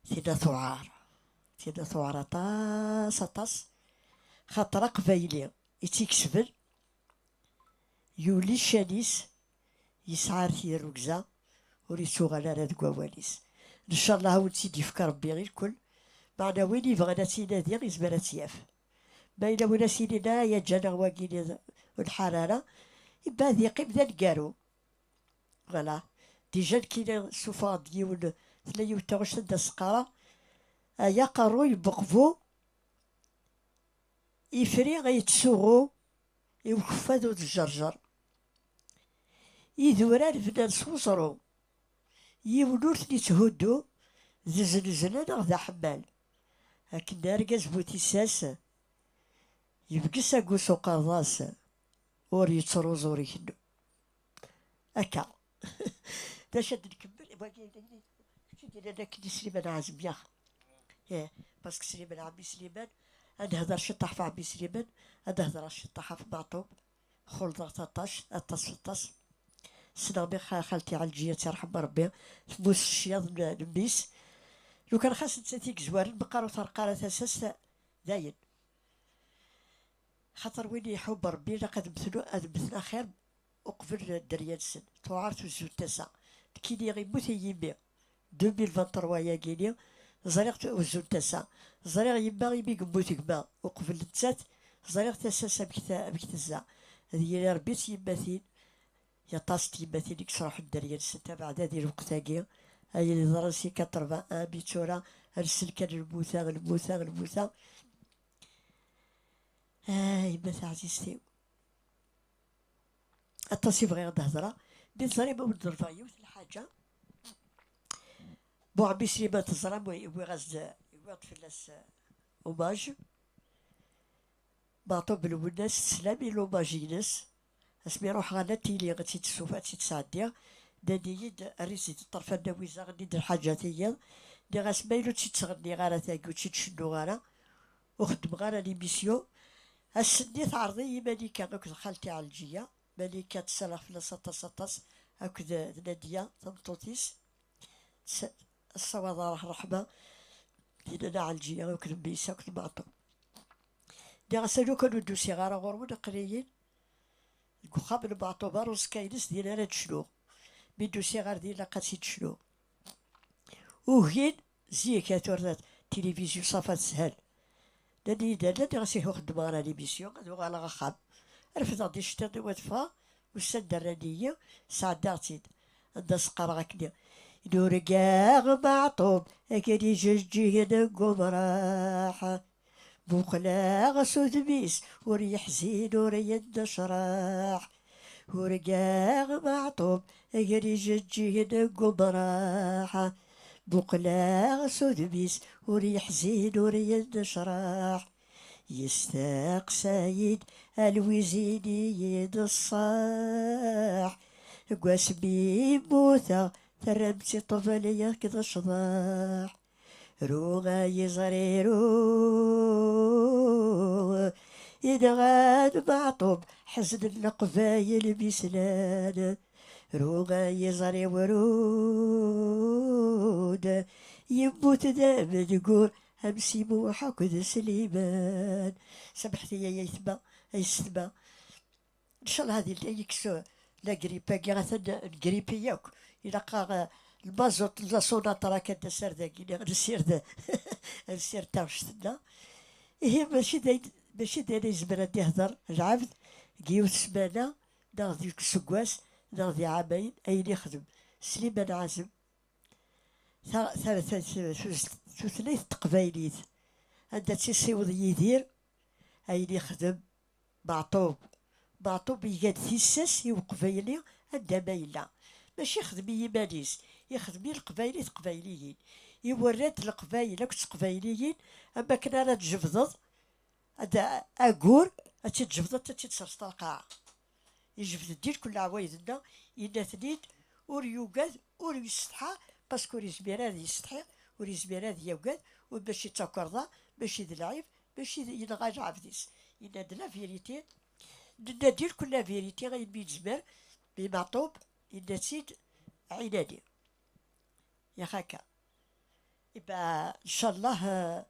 tinna tuɛar. Tinna tuɛar aṭas, aṭas. Xaṭer aqbayli i tt-ikesben, yuli ccan-is, yesɛa ar tirrugza, ur yettuɣal ara deg wawal-is. Ncallah a wen-tt-id-yefk Rebbi i lkul, meɛna win yebɣan ad tt-inadi, yezmer ad tt-yaf. Ma yella win as-yinin, ah, yaǧǧa-neɣ wagini ur nḥar ara, iba ad yeqqim d aneggaru. Voilà. Déjà nekkini ssufɣeɣ-d yiwen, tella yiwet taɣect anda s-qqareɣ, ay aqerruy n uqbu, ifri ay yettsuɣu i ukeffad u tjerjer. Idurar bnan s weẓru, yiwen ur ten-itthuddu, d zznezla neɣ d aḥemmal. Akken d argaz bu tissas, yebges agus uqerḍas, ur yettruẓ ur ikennu. Akka. D acu ad nkemmel? Wagi, kečč i d-yennan akken i Sliman Ɛazem, yax. Eh, parce que Sliman, ɛemmi Sliman, ad nehder ciṭṭaḥ ɣef ɛemmi Sliman, ad nehder ciṭṭaḥ ɣef Meɛṭub. Xulḍeɣ-t aṭas, aṭas, aṭas. Ssneɣ mi xa-, xalti Ɛelǧiya, ad tt-yerḥem Rebbi, temmut s ccyaḍ n, n mmi-s. Lukan xas nettat i yezwaren, meqqar ur terqa ara tasa-s, dayen. Xaṭer win iḥubb Rebbi ilaq ad mmten, ad mmten axir uqbel dderya-nsen. Tuɛer tuzzunt tasa. Nekkini immut-iyi yimi. Deux mille vingt-trois-yagini, ẓriɣ t-, uzzunt tasa. Ẓriɣ yemma imi yemmut gma uqbel nettat, ẓriɣ tasa-s amek te-, amek tezza. Ad yili Rebbi s tyemmatin, yaṭas n tyemmatin i yesruḥen dderya-nsent abeɛda di lweqt-agi, ayen yeḍran si quatre-vingt-un mi d tura, ad nsel kan lmuta, lmuta, lmuta. Ah, yemma taɛzizt-iw. Aṭas i bɣiɣ ad d-hedreɣ. Mi teẓrim, ad wen-d-ḍelbeɣ yiwet n lḥaǧa. Buɛemmi Sliman, teẓram, wwiɣ-as-d, wwiɣ-d fell-as, eh, hommage. Meɛṭub Lwennas, teslam i l'hommage-ines. Asmi ruḥeɣ ɣer la tili, ad tt-id-suf-, ad tt-id-sɛeddiɣ. Nnan-iyi-d, err-itt di ṭṭerf a Nna Wiza, ɣenni-d lḥaǧa tiyiḍ. Nniɣ-as, ma yella ur tt-id-ttɣenniɣ ara tagi, ur tt-id-cennuɣ ara, ur xeddmeɣ ara l'émission. Ass-nni teɛreḍ-iyi Malika akked xalti Ɛelǧiya. Malika, ttsalaɣ fell-as aṭas, aṭas, akked d Nadia, tameṭṭut-is. Ssa-, ssawaḍeɣ ṛṛeḥma di Nana Ɛelǧiya akked mmi-s akked Meɛṭub. Nniɣ-as: "A lukan ur d-usiɣ ara ɣur-wen, aql-iyi deg uxxam n Meɛṭub, ar uẓekka-ines din ara d-cnuɣ. Mi d-usiɣ ar din, ilaq ad tt-id-cnuɣ." Ugin zik, a tura tilivizyu ṣafa teshel. Nnan-iyi-d: "Ala." Nniɣ-as: "Ihi ur xeddmeɣ ara l'émission, ad uɣaleɣ axxam." Refdeɣ-d iceṭṭiḍen u ad ffɣeɣ, ussan-d rran-iyi, sɛeddaɣ-tt-id. Anda s-qqareɣ akkenni: "Nurga Meɛṭub, akken ijeǧǧigen deg umraḥ. Muqleɣ s udem-is, ur yeḥzin, ur yennecraḥ. Urgaɣ Meɛṭub, ager ijeǧǧigen deg umraḥ. Muqleɣ s udem-is, ur yeḥzin, ur yennecraḥ. Yesteqsa-yi-d, a Lwiz, ini-yi-d ṣṣeḥ. Deg wasmi mmuteɣ, terram-tt i ṭṭbel yak d ccḍeḥ. Ru ay iẓri ru, inɣan Meɛṭub, ḥeznen Leqbayel mi slan. Ru ay iẓri werud, yemmut d amedgur am Si Muḥ akked Sliman." Samḥet-iyi ay aytma, ay yessetma. Ncallah ad yili yekkes la grippe-agi, atan ngripi yakk. Ilaq-aɣ, eh, lmaẓut n la Sonatrach ad d-tas ar dagi, neɣ nsired, ad nsired taɣect-nneɣ. Ihi mačči d ayen, mačči d ayen yezmer ad d-ihder lɛebd deg yiwet ssmana, neɣ deg useggas, neɣ di ɛamayen, ayen ixdem Sliman Ɛazem. Ta-, ta-, ta-, ta-, tutlayt teqbaylit, anda tt-isiweḍ Yidir, ayen ixdem Meɛṭub. Meɛṭub iga-d tissas i Uqbayli anda ma yella. Mačči ixdem i yiman-is, ixdem i Leqbayel, i Teqbayliyin. Iwerra-d Leqbayel akked Teqbayliyin, am akken ara d-jebdeḍ, ad, agur, ad tt-id-jebdeḍ, ad tt-id-serseḍ ar lqaɛa. Yejbed-d di lkul leɛwayed-nneɣ, yenna-ten-id, ur yugad, ur yessetḥa, parce que ur yezmir ara ad yessetḥi, ur yezmir ara ad yagad, ur mačči d takerḍa, mačči d lɛib, mačči d yenɣa lɛebd-is. Yenna-d la vérité, nenna-d i lkul la vérité, ayen mi yezmer, mi Meɛṭub, yenna-tt-id ɛinani. Yax akka. Iba, ncallah, eh,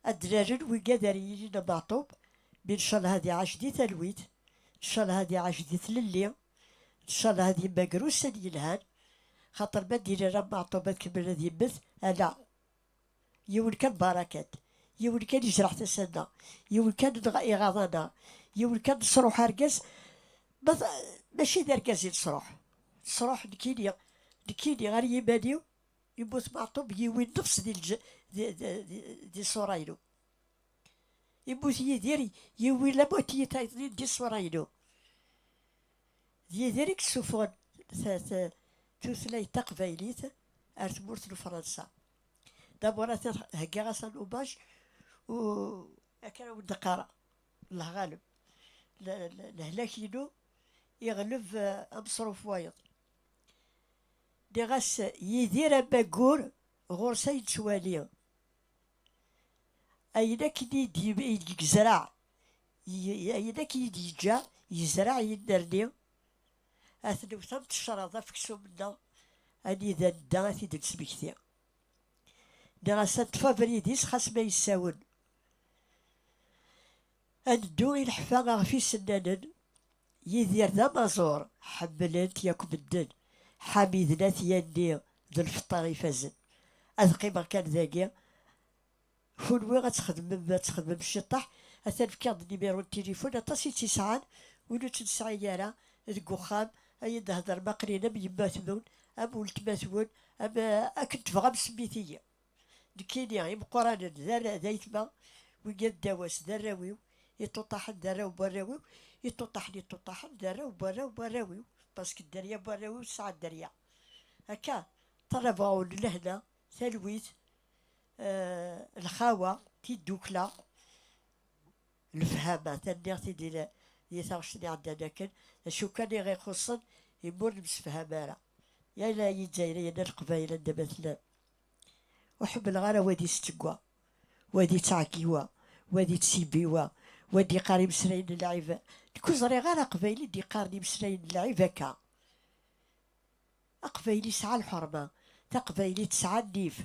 ad d-lalen wigad ara yilin am Meɛṭub, mi ncallah ad iɛac di talwit, ncallah ad iɛac di tlelli, ncallah ad yemmager ussan yelhan, xaṭer ma d-ilal am Meɛṭub ad kemmel ad yemmet, ala. Yiwen kan barakat, yiwen kan yejreḥ tasa-nneɣ, yiwen kan dɣa iɣaḍ-aneɣ, yiwen kan nesruḥ argaz, ma t-, mačči d argaz i nesruḥ, nesruḥ nekkini, nekkini ɣer yiman-iw, yemmut Meɛṭub, yiwi nnefs di lǧ-, di, di, di, di ṣṣura-inu. Yemmut Yidir, yiwi la moitié tayeḍnin di ṣṣura-inu. D Yidir i yessufɣen ta-, ta-, tutlayt taqbaylit ar tmurt n Fransa. D'abord, atan heggaɣ-as un hommage, u akken ara wen-d-qqareɣ, Allah ɣaleb, le-, le-, lehlak-inu iɣleb, eh, ameṣruf wayeḍ. Nniɣ-as, Yidir amaggur, ɣur-s ay nettwali. Ayen akken i d-, i d-yezreɛ, i-, ayen akken i d-yeǧǧa, yezreɛ yennerni, ad t-newt am tecraḍ afeksum-nneɣ, anida nedda ad t-id-nesmekti. Nniɣ-as, ad neṭṭef abrid-is, xas ma yessawen. Ad neddu i leḥfa ɣef isennanen. Yidir d amaẓur, ḥemmlen-t yakk medden, ḥamiden At Yanni d lfeṭṭa ifazen. Ad qqimeɣ kan dagi. Kunwi ad txedmem, ad txedmem ciṭṭaḥ, atan fkiɣ-d nimiru n tilifun, aṭas i tt-isɛan, win ur tt-nesɛi ara deg uxxam, ay d-hedrem aqlin am yemma-twen, am weltma-twen, am, akken tebɣam semmit-iyi. Nekkini, imeqqranen d arra-, d aytma, wigad ddaw-as d arraw-iw, iṭuṭaḥen d arraw n warraw-iw, iṭuṭaḥen, iṭuṭaḥen d arraw n warraw n warraw-iw, parce que dderya n warraw-iw tesɛa dderya. Akka, ṭalabeɣ-awen lehna, talwit, eh, lxawa, tiddukla, lefhama, tanemmirt i di la-, di taɣect-nni iɛeddan akken, d acu kan i ɣ-ixuṣṣen, imi ur nemsefham ara. Yal ay Izzayriyen, a Leqbayel, anda ma tellam. Ur ḥemmleɣ ara wad isettegga, wad ittɛeggiwa, wad ittsibiwa, wad iqqar imeslayen n lɛib, Nekk ur ẓriɣ ara aqbayli d-yeqqaren imeslayen n lɛib akka. Aqbayli yesɛa lḥerma, taqbaylit tesɛa nnif.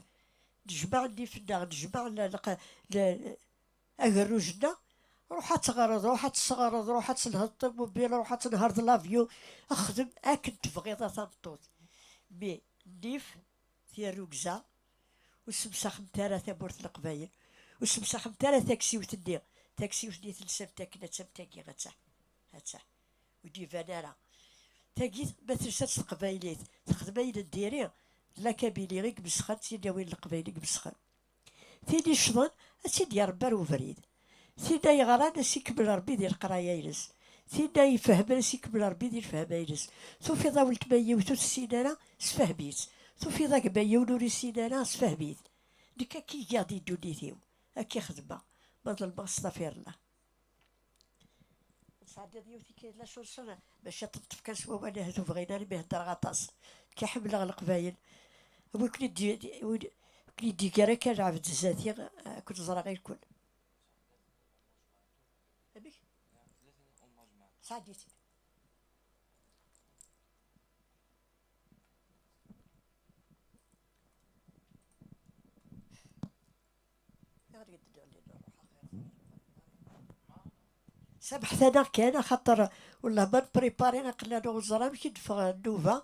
Nejmeɛ nnif-nneɣ, nejmeɛ l-, l-, l-, agerruj-nneɣ, ruḥ ad teɣreḍ, ruḥ ad tesɣreḍ, ruḥ ad tenheḍ ṭumubil, ruḥ ad tenheṛḍ l'avion, xdem akken tebɣiḍ a tameṭṭut. Mais nnif, tirrugza, ur semsaxemt ara tamurt n Leqbayel, ur semsaxemt ara taksiwt-nni, taksiwt-nni telsamt akken ad tamt tagi, atta, atta, ur d-iban ara. Tagi, ma telsa-tt teqbaylit, texdem ayen n diri, d la Kabylie i imesxen, d tilawin n Leqbayel i imesxen. Tin icḍen, ad tt-id-yerr ar ubrid. Tin ay yeɣran, ad s-ikemmel Ṛebbi di leqraya-ines. Tin ay ifehmen, ad s-ikemmel Ṛebbi di lefhama-ines. Tufiḍ a weltma yiwet ur tessin ara, sefhem-itt. Tufiḍ a gma yiwen ur issin ara, sefhem-it. Nekk akka i giɣ di ddunit-iw, akka i xedmeɣ, ma ḍelmeɣ s ṭafir Allah. Tesɛeddiḍ yiwet i la chanson, maca teṭṭef kan s wawal, ahat ur bɣin ara mi heddreɣ aṭas. Nekk ḥemmleɣ Leqbayel. Wi ken-id-, wi ken-id-iger akka lɛebd zdat-i, ad ken-ẓreɣ irkul. Amek? Sɛeddi-tt-id. Sameḥt-aneɣ kan, axaṭer wellah ma nepripari aql-aneɣ ur neẓri amek i d-teffeɣ nnuba,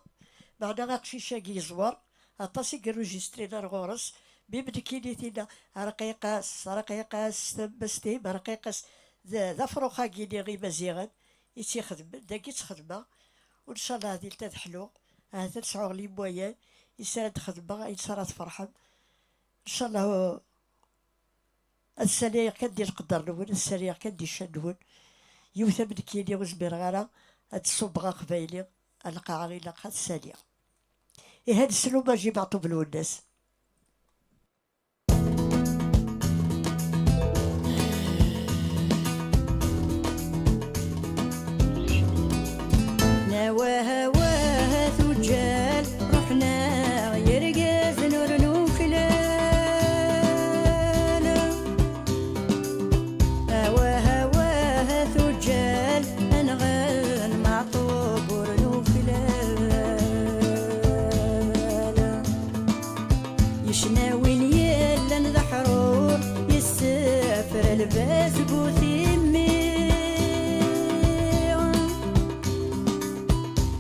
meɛna aqcic-agi yeẓwer, aṭas i yerrujistrin ar ɣur-s, mi nekkini tinna Rqiqas, Rqiqas, temmest-im, Rqiqas, d, d afrux-agi-nni Imaziɣen i tt-ixedmen, dagi i tt-xedmeɣ, u ncallah ad ilta ad ḥluɣ, ahat ad sɛuɣ les moyens, i s ara d-xedmeɣ, ayen s ara tferḥem, ncallah. Ad ssaliɣ kan di leqder-nwen, ad ssaliɣ kan di ccan-nwen. Yiwet am nekkini ur zmireɣ ara ad d-ṣubbeɣ aqbayli, a lqaɛa ilaq ad ssaliɣ. Ihi ad nsel umaji Meɛṭub Lwennas. Awah, awah, tuǧǧal, ruḥen-aɣ yergazen ur nuklal. Awah, awah, tuǧǧal, anɣan Meɛṭub ur nuklal. Icnawi-n yellan d aḥrur, yessefra lbaz bu timmi.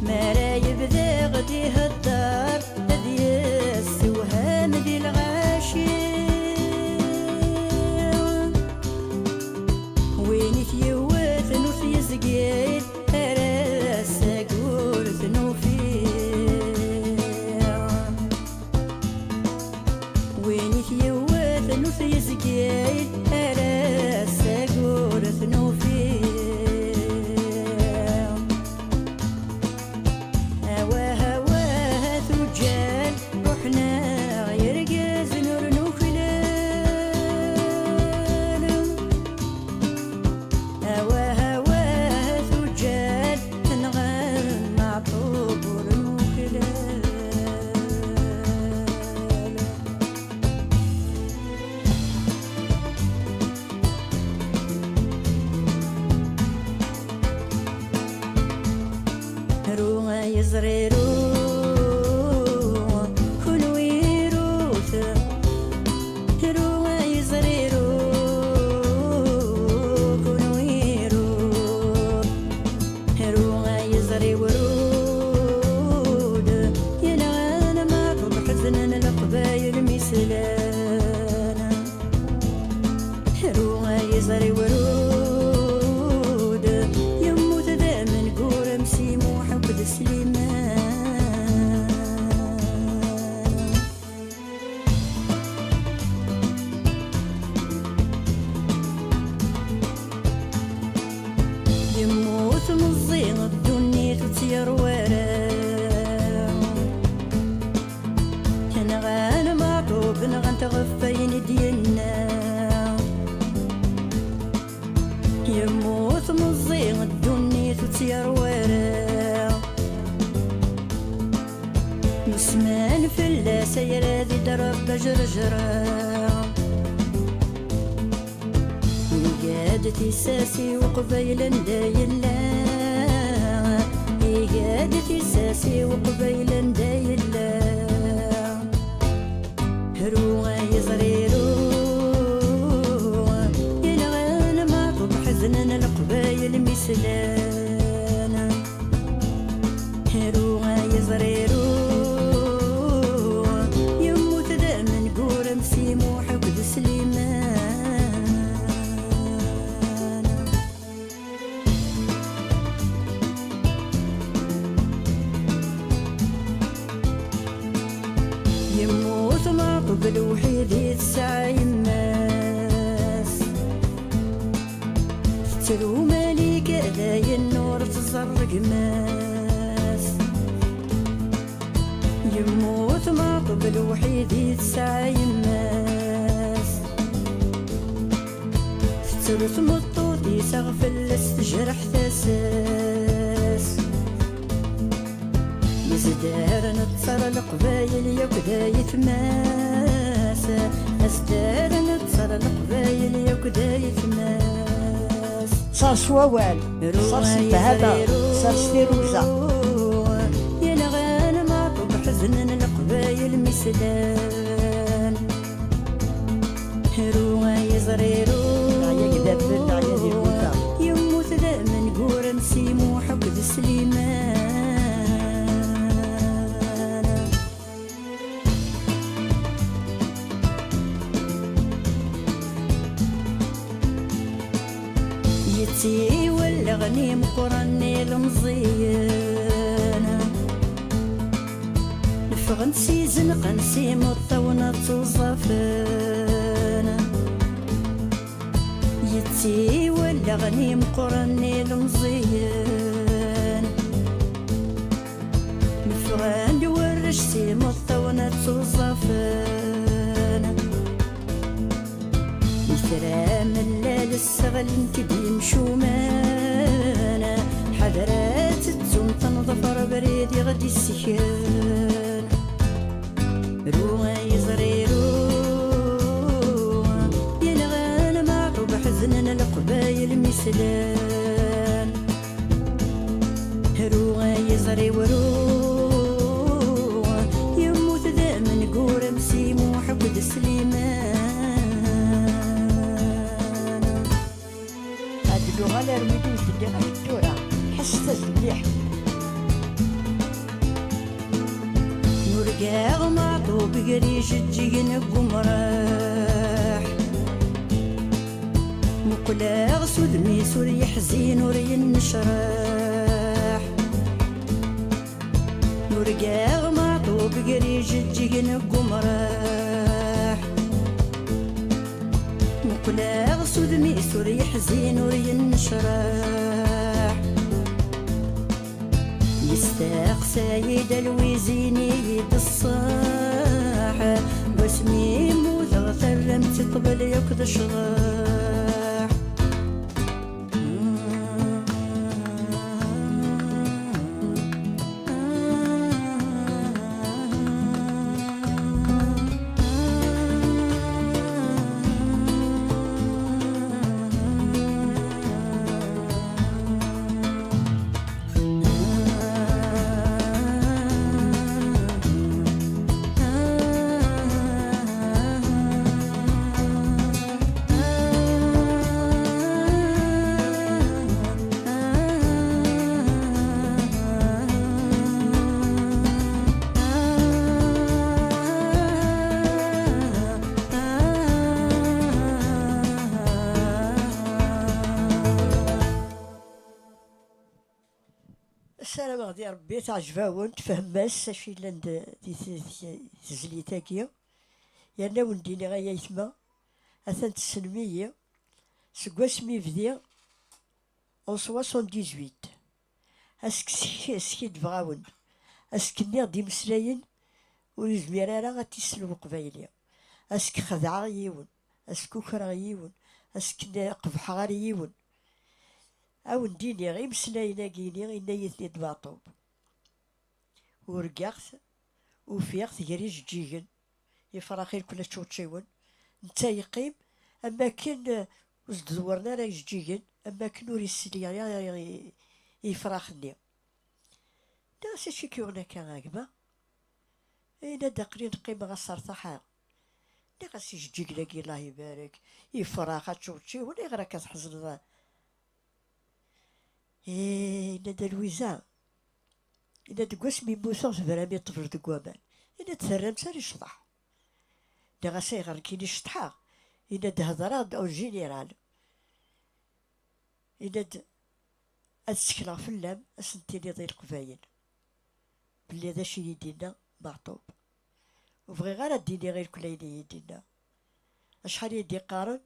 Mi ara yebda ɣ-d-ihedder, ad yessewham di lɣaci. Win i t-yewwten ur t-yezgir, ar ass-agi ur t-nufi. Win i t-yewwten ur t-yezgir, ar ass-agi ur t-nufi. Awah, awah, tuǧǧal, ruḥen-aɣ yergazen ur nuklal. Awah, awah, tuǧǧal, nɣan Meɛṭub ur nuklal. Ru ay iẓri ru, kunwi rut. Ru ay iẓri ru, kunwi ru. Ru ay iẓri werud, yenɣan Meɛṭub ḥeznen Leqbayel mi slan. Ru ay iẓri werud, yemmut d amengur am Si Muḥ akked Sliman. Yemmut meẓẓi, ddunit ur tt-yerwi ara. Nɣan Meɛṭub, nɣan-t ɣef wayen i d-yenna. Yemmut meẓẓi, ddunit ur tt-yerwi ara. Nussman fell-as, ay ara d-iderreb ajerjer. Ur Iga-d tissas i Uqbayl anda yella. Iga-d tissas i Uqbayl anda yella. Ru ay iẓriru, yenɣan Maɛṭub ḥeznen Leqbayel mi slan. Ru ay iẓriru, yemmut d amengur am Si Muḥ akked Sliman. Yemmut Maɛṭub lewḥid i tesɛa yemma-s. Tettru Malika dayen ur tẓerr gma-s. Yemmut Maɛṭub lewḥid i tesɛa yemma-s. Tettru tmeṭṭut-is aɣ fell-as tejreḥ tasa-s. Yezder netter Leqbayel yakk d ayetma-s. Azder netter Leqbayel yakk d ayetma-s. Sers wawal, sers lefhama, sers tiruza. Yenɣan Maɛṭub ḥeznen Leqbayel mi slan. Ru ay iẓriru, neɛya deg idammen, neɛya di lmut. Yemmut d amengur am Si Muḥ akked Sliman. Yettiwelleɣ n imeqqranen ilemẓiyen. Neffɣen-d s izenqan s imeṭṭawen ad ttuẓafen. Yettiwelleɣ n imeqqranen ilemẓiyen. Neffɣen-d warrac s imeṭṭawen ad ttuẓafen. Itram lal sseɣlin-k-id yimcumen. Ḥader ad tettum tenḍef abrid i ɣ-d-issekren. Ru ay iẓriru, yenɣan Maɛṭub ḥeznen Leqbayel mi slan. Ru ay iẓriru, yemmut d amengur am Si Muḥ akked Sliman. Ad nuɣal ar wid i d-nniɣ akk tura, ḥesset-as mliḥ. Nurga Maɛṭub gar ijeǧǧigen deg umraḥ. Muqleɣ s udem-is ur yeḥzin ur yennecraḥ. Nurga Maɛṭub gar ijeǧǧigen deg umraḥ. Muqleɣ s udem-is ur yeḥzin ur yennecraḥ. Yesteqsa-yi-d alwiz, ini-yi-d ṣṣeḥ. Wasmi mmuteɣ terram-tt i ṭṭbel yakk d ccḍeḥ. Ssarameɣ di Rebbi teɛjeb-awen, tfehmem-as acu yellan d-, di t-, di tezlit-agi. Yerna wen-d-iniɣ ay aytma, atan tessnem-iyi. Seg wasmi bdiɣ, en soixante-dix-huit, ask-, sk-, skiddbeɣ-awen, ask-nniɣ-d imeslayen ur yezmir ara ad t-isel uqbayli, ask xedɛeɣ yiwen, ask ukreɣ yiwen, ask qebḥeɣ ar yiwen. Ad wen-d-iniɣ imeslayen-agi-ini, yenna-yi-ten-id Maɛṭub. Urgaɣ-t, ufiɣ-t gar ijeǧǧigen, ifrax irkel ačučiwen, netta yeqqim am akken, eh, ur s-d-dewwren ara ijeǧǧigen, am wakken ur isli ara i, i yefrax-nni. Nniɣ-as: "Acu i k-yuɣen akka a gma?" Yenna-d: "Aql-i neqqim ɣas ar taḥa." Nniɣ-as: "Ijeǧǧigen-agi, Allah ibarek, ifrax, ačewčiwen, ayɣer akka tḥezneḍ?" Eh, yenna-d: "A Lwiza," yenna-d, "deg wasmi mmuteɣ tebram i ṭṭbel deg waman." Yenna-d: "Terram-tt ara i ccḍeḥ." Nniɣ-as: "Ayɣer nekkini ceṭṭḥeɣ?" Yenna-d: "Hedreɣ-d en général." Yenna-d: "Ad ttekleɣ fell-am, ad sen-tiniḍ i Leqbayel belli d acu i yi-d-yenna Meɛṭub. Ur bɣiɣ ara ad d-iniɣ irkel ayen i yi-d-yenna. Acḥal i yi-d-iqqaren,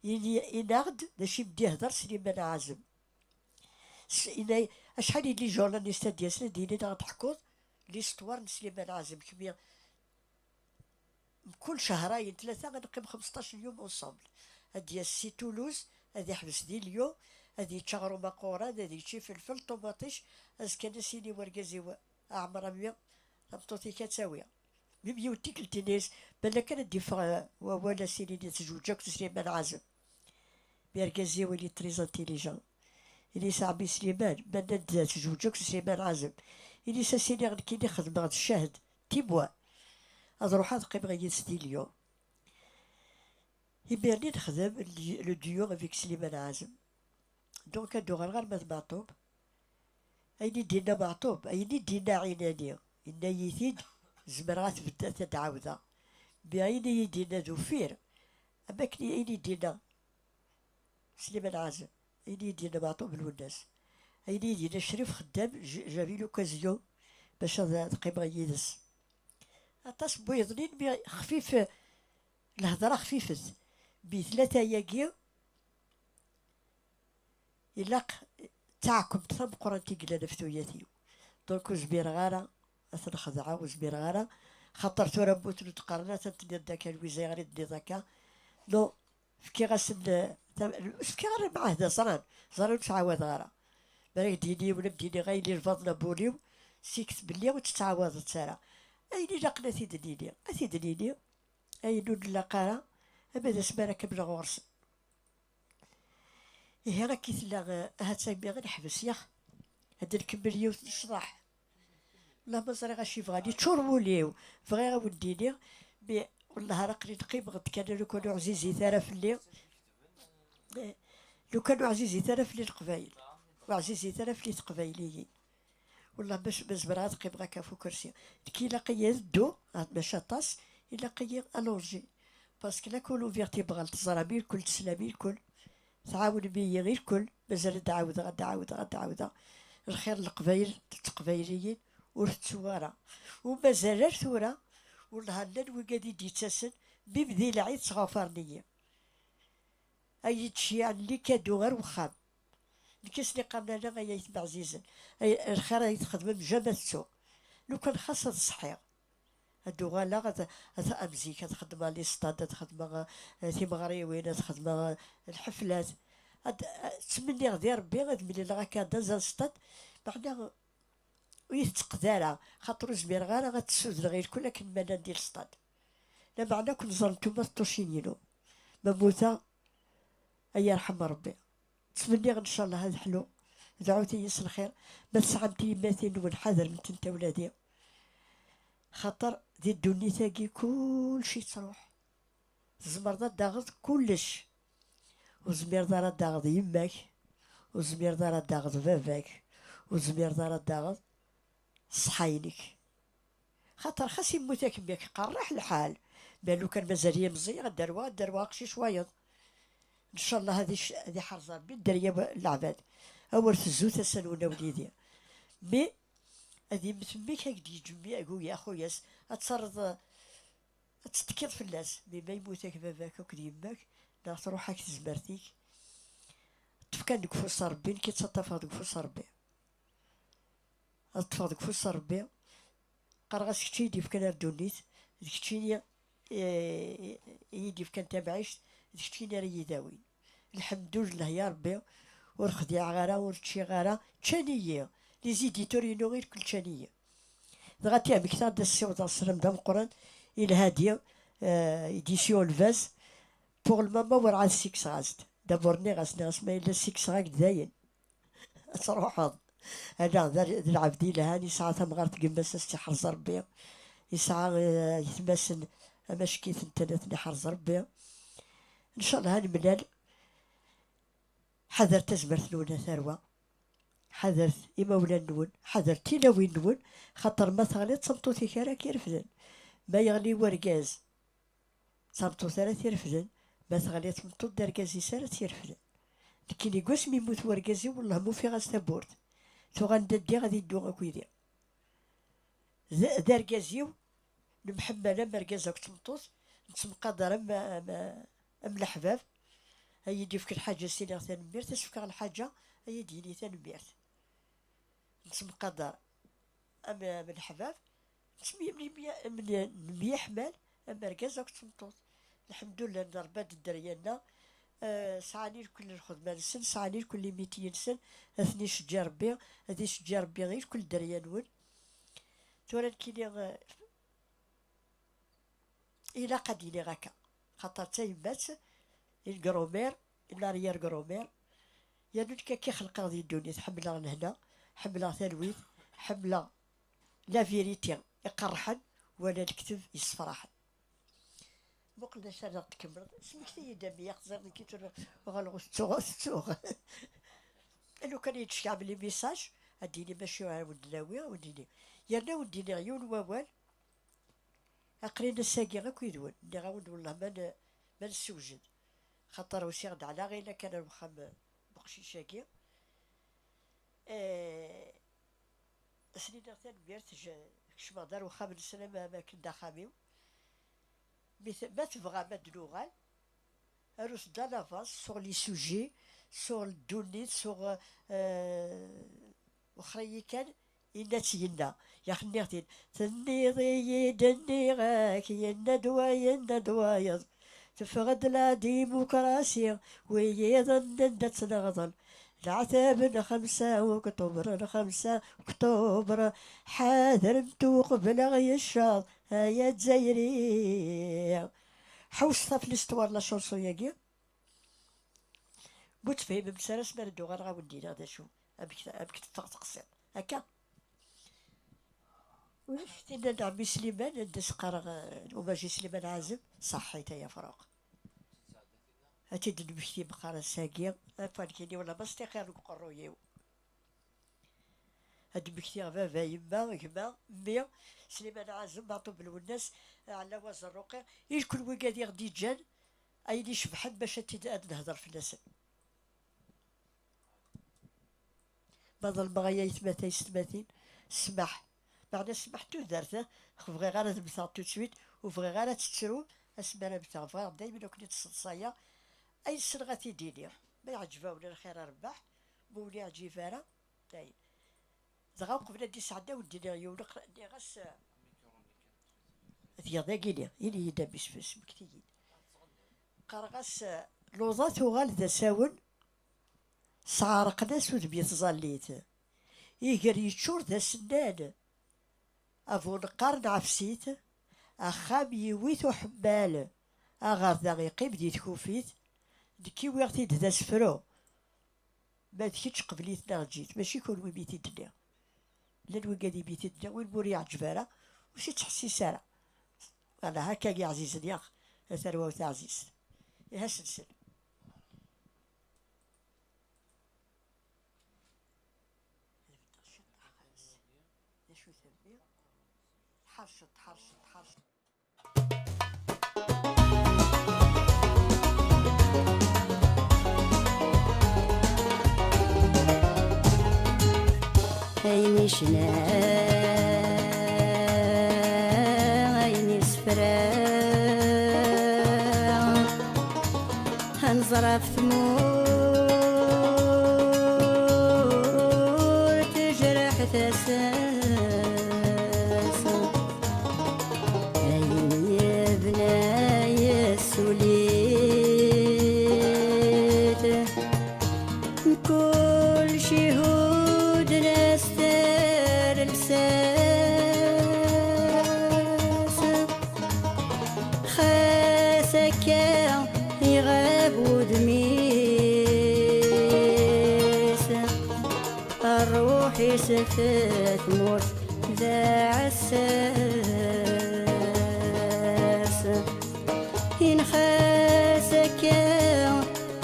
ini-, inaɣ-d d acu i m-d-ihder Sliman Ɛazem. S-, inay-, acḥal yelli journaliste ad d-yasen, ad d-yinin ad ɣ-d-teḥkuḍ l'histoire n Sliman Ɛazem, kemmi mkul cehrayen tlata ad neqqim xemseṭṭac n yum ensemble. Ad d-yas si Toulouse, ad iḥbes di Lyon, ad yečč aɣrum aquran, ad yečč ifelfel, ṭumaṭic, azekka ad as-yini wergaz-iw: 'Ɛmer a mmi, tameṭṭut-ik ad tawi.' Même yiwet tikkelt, ini-as: 'Balak kan ad d-iffeɣ, eh, wawal, ad as-inin tezweǧ akked Sliman Ɛazem.' Mais argaz-iw, il est très intelligent. Ini-as: 'A ɛemmi Sliman, ma nnan-d tezweǧ akked Sliman Ɛazem, ini-as ad as-iniɣ nekkini xedmeɣ-d ccahed, timwa, ad ruḥeɣ ad qqimeɣ yid-s di Lyon.' Imir-nni nexdem le, le duo avec Sliman Ɛazem. Donc, ad d-uɣaleɣ arma d Meɛṭub. Ayen i d-yenna Meɛṭub, ayen i d-yenna Ɛinani, yenna-yi-t-id, zemreɣ ad t-bedd-, ad t-id-ɛawdeɣ. Mais ayen i yi-d-yenna d uffir, am wakken ayen i d-yenna Sliman Ɛazem, ayen i yi-d-yenna Meɛṭub Lwennas, ayen i yi-d-yenna Crif Xeddam, j-, j'avais l'occasion bac ad, ad qqimeɣ yid-s. Aṭas n wiyeḍnin, mi xfif, lhedra xfifet. Mi tlata-agi, ilaq d taɛkemt tameqqrant i yellan ɣef tuyat-iw. Donc, ur zmireɣ ara ad ten-xedɛeɣ, ur zmireɣ ara, xaṭer tura mmuten ur d-qqaren ara, tenniḍ-d akka, Lwiza, ayɣer i d-tenniḍ akka? Non, fkiɣ-asen, eh, tam-, fkiɣ ara lmeɛahda, ẓran, ẓran ur ttɛawadeɣ ara. Mi ara k-d-yini yiwen, ad m-d-iniɣ ayen ilbaḍen a Buli-w, siket belli ur tt-ttɛawadeḍ ara. Ayen ilaqen ad t-id-nini, ad t-id-nini. Ayen ur nlaq ara, ama d asmi ara kemmleɣ ɣur-sen. Ihi, akka i tella, eh, ahat imir ad neḥbes, yax? Ad nkemmel yiwet n ccḍeḥ. Wellah ma ẓriɣ acu i bɣan, yeččur wul-iw. Bɣiɣ ad wen-d-iniɣ, mi wellah ara aql-i neqqimeɣ-d kan, lukan ur ɛzizit ara fell-i. Eh, lukan ur ɛzizit ara fell-i Leqbayel, ur ɛzizit ara fell-i Teqbayliyin. Wellah ma, ma zemreɣ ad qqimeɣ akka ɣef ukersi. Nekk ilaq-iyi ad dduɣ, ah, maca aṭas, ilaq-iyi allongé. Parce que la colonne vertébrale teẓram irkel, teslam irkel, tɛawnem-iyi irkel, mazal ad d-ɛawdeɣ, ad d-ɛawdeɣ, ad d-ɛawdeɣ. Lxir n Leqbayel d Teqbayliyin ur tettuɣ ara. U mazal ar tura, wellah llan wigad i d-yettasen, mim di lɛid ttɣafaren-iyi. Ay ittceyyiɛen les cadeaux ar wexxam. Nekk i sen-iqqaren ala ay aytma ɛzizen. Ay, lxir ay txedmem jamais tettu. Lukan xas ad ṣḥiɣ, ad uɣaleɣ ad, ad, am zik, ad xedmeɣ les stades, ad xedmeɣ, eh, timeɣriwin, ad xedmeɣ, eh, lḥeflat. Ad, eh, ttmenniɣ di Rebbi ad mlileɣ akka dans un stade, meɛna ur yi-tetteqqed ara, xaṭer ur zmireɣ ara ad tt-ssudneɣ irkel akken ma llan di lestad. Lameɛna ad ken-ẓrent uma teṭṭucin-inu. Ma mmuteɣ, ad yi-yerḥem Rebbi. Ttmenniɣ ncallah ad ḥlu. Dɛut-iyi s lxir. Ma tesɛamt tiyemmatin-nwen, ḥadremt-tent a wladi. Xaṭer di ddunit-agi kullec yettruḥ. Tzemreḍ ad d-taɣeḍ kullec. Ur tezmireḍ ara ad d-taɣeḍ yemma-k. Ur tezmireḍ ara ad d-taɣeḍ baba-k. Ur tezmireḍ ara ad d-taɣeḍ ṣṣeḥḥa-inek. Xaṭer xas immut-ak mmi-k, qerriḥ lḥal. Ma lukan mazal-iyi meẓẓiyeɣ, ad d-arweɣ, ad d-arweɣ aqcic wayeḍ. Ncallah ad ic-, ad iḥrez Rebbi dderya n leɛbad. Awer tezzu tasa-nwen a wlidi. Mi ad immet mmi-k, ad k-d-yeǧǧ mmi-, agu-, axu-yas, ad terreḍ, ad tettekkiḍ fell-as. Mi ma yemmut-ak baba-k akked yemma-k, neɣ truḥ-ak tezmert-ik, ṭṭef kan deg ufus n Rebbi, nekk i ttaṭṭafeɣ deg ufus n Rebbi. Ad ṭṭfeɣ deg ufus n Rebbi. Qqareɣ-as: kečč i yi-d-yefkan ar ddunit, d keččini, eh, i yi-d-yefkan tamɛict, d keččini ara yi-dawin. Lḥemdullah ya Rebbi, ur xdiɛeɣ ara, ur ččiɣ ara, ččan-iyi. Les éditeurs-inu irkel ččan-iyi. Dɣa tiɛmekt ad d-ssiwḍeɣ sslam d ameqqran i Lhadi, eh, édition Lbaz. Pour le moment, werɛad ssikseɣ-as-d. Dabur nniɣ-as, nniɣ-as ma yella ssikseɣ-ak-d dayen ad truḥeḍ. Ala, d ar-, d lɛebd yelhan, yesɛa tamɣart n yemma-s, ad s-tt-iḥrez Rebbi. Yesɛa, eh, aytmaten, amack-iten-nni ad ten-iḥrez Rebbi. Ncallah ad nemlal. Ḥadret tazmert-nwen a tarwa. Ḥadret imawlan-nwen, ḥadret tilawin-nwen, xaṭer ma teɣliḍ d tameṭṭut-ik ara k-irefden. Ma yeɣli wergaz, d tameṭṭut ara t-irefden, ma teɣli tmeṭṭut d argaz-is ara t-irefden. Nekkini deg wasmi yemmut wergaz-iw, wellah ma ufiɣ-as tawwurt. Tuɣal daddi ad iddu akked-i. D, d argaz-iw, nemḥemmal am argaz akked tmeṭṭut, nettemqadar am, am, am leḥbab. Ay yi-d-yefk lḥaǧa, as-iniɣ tanemmirt, as-fkeɣ lḥaǧa, ay yi-d-yini tanemmirt. Nettemqadar am, am leḥbab, nettemye-, nemye-, nemye-, nemyeḥmal am argaz akked tmeṭṭut. Lḥemdullah, nerba-d dderya-nneɣ, eh, sɛan irkel lxedma-nsen, sɛan irkel limiti-nsen, ad ten-iceǧǧi Rebbi, ad iceǧǧi Rebbi irkel dderya-nwen. Tura nekkini, eh, ilaq ad d-iniɣ akka, xaṭer d tayemmat, une grand-mère, une arrière-grand-mère, yernu nekk akka i xelqeɣ di ddunit, ḥemmleɣ lehna, ḥemmleɣ talwit, ḥemmleɣ la vérité iqerrḥen, wala lekdeb yessefraḥen. Muqel d acu ara ɣ-tkemmleḍ. Smekti-yi-d a mmi, aqziṛ nekki tura uɣaleɣ ur tettuɣ, ur tettuɣ. Lukan yettcekɛem les messages, ad d-yini mačči ad wen-d-nawi, ad wen-d-yini. Yerna ad wen-d-iniɣ yiwen wawal, aql-in ass-agi akk yid-wen. Nniɣ-awen-d wellah ma n-, ma nessewjed. Xaṭer usiɣ-d ɛla ɣila kan ar wexxam n uqcic-agi. Eh, As-iniɣ tanemmirt, je-, kecmeɣ-d ar wexxam-nsen am, am akken d axxam-iw. Mi t-, ma tebɣam ad d-nuɣal, arut-d à l'avance sur les sujets, sur ddunit, sur, euh, wexxer-iyi kan, yenna-tt yenna. Yax nniɣ-t-id, tenniḍ-iyi-d, nniɣ-ak, yenna-d wa, yenna-d wayeḍ. Teffeɣ-d la démocratie, wiyiḍ anda tt-neɣḍen. Leɛtab n xemsa uktuber, n xemsa uktuber, ḥadremt uqbel ɣ yecceḍ, ay azzayri. Ḥewset ɣef l'histoire n la chanson-agi. Ma ur tefhimemt ara, asmi ara d-uɣaleɣ ad wen-d-iniɣ d acu, amek, amek teffeɣ teqsiḍ. Akka. Ulac tinna n ɛemmi Sliman, anda s-qqareɣ, eh, hommage i Sliman Ɛazem, ṣaḥḥit ay afruq. Ad tt-id-nemmekti meqqar ass-agi, afalkini wala ma s-tixir deg uqerruy-iw. Ad d-mmektiɣ baba, yemma, gma, mmi, Sliman Ɛazem, Meɛṭub Lwennas, Ɛella Wazerruqi, i lkul wigad i ɣ-d-iǧǧan, ayen icebḥen bac ad t-id-, ad nehder fell-asen. Ma ḍelmeɣ ay aytmat, ay setmatin, ssmaḥ. Meɛna ssmaḥ d tudert, eh? Ur bɣiɣ ara ad mmteɣ tout de suite, ur bɣiɣ ara ad tettrum asmi ara mmteɣ. Bɣiɣ daymen ad ken-id-sseḍsayeɣ. Ayen ssneɣ ad t-id-iniɣ. Ma iɛǧeb-awen, lxir a rrbeḥ. Ma ur iɛǧib ara, dayen. Dɣa uqbel ad d-isɛedda, ur d-iniɣ yiwen, aql-, nniɣ-as, eh, tgiḍ dagi-ni, ini-yi-d a mmi, smekti-yi-d. Qqareɣ-as, eh, luḍa tuɣal d asawen, sɛerqen-as udem i tẓallit. Iger yeččur d asennan, abuneqqar n ɛefsit, axxam yiwi-t uḥemmal, aɣerda iqqim di tkufit, nekki wwiɣ-t-id d asefru. Ma d kečč, qbel-it neɣ eǧǧ-it, mačči kunwi mi t-id-nniɣ. Llan wigad imi t-id-nniɣ, win ur yeɛǧib ara, ur s-ittḥessis ara. Ala, akka i ɛzizen yaɣ, a tarwa-w taɛzizt. Ihi ad s-nsel. D acu-t a mmi? Ḥerceḍ, ḥerceḍ, ḥerceḍ. Ayen icna, ayen isefra, ad nẓer ɣef tmurt tejreḥ tasa. Ayen yebna yessuli-t, mkul cihud n aster lsas. Xas akka iɣab wudem-i. Sef tmurt d aɛessas, inxas akka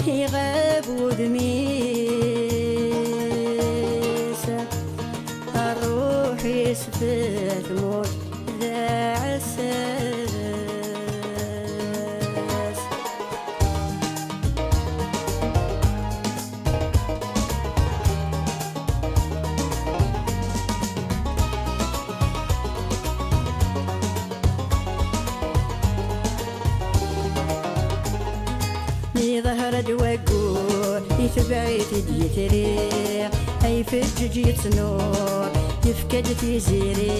iɣab wudem-is. Ṛṛuḥ-is f tmurt d aɛessas. Iḍher-d waggur, itbeɛ-it-id yitri, ay feǧǧeǧ yettnur, yefka-d tiziri,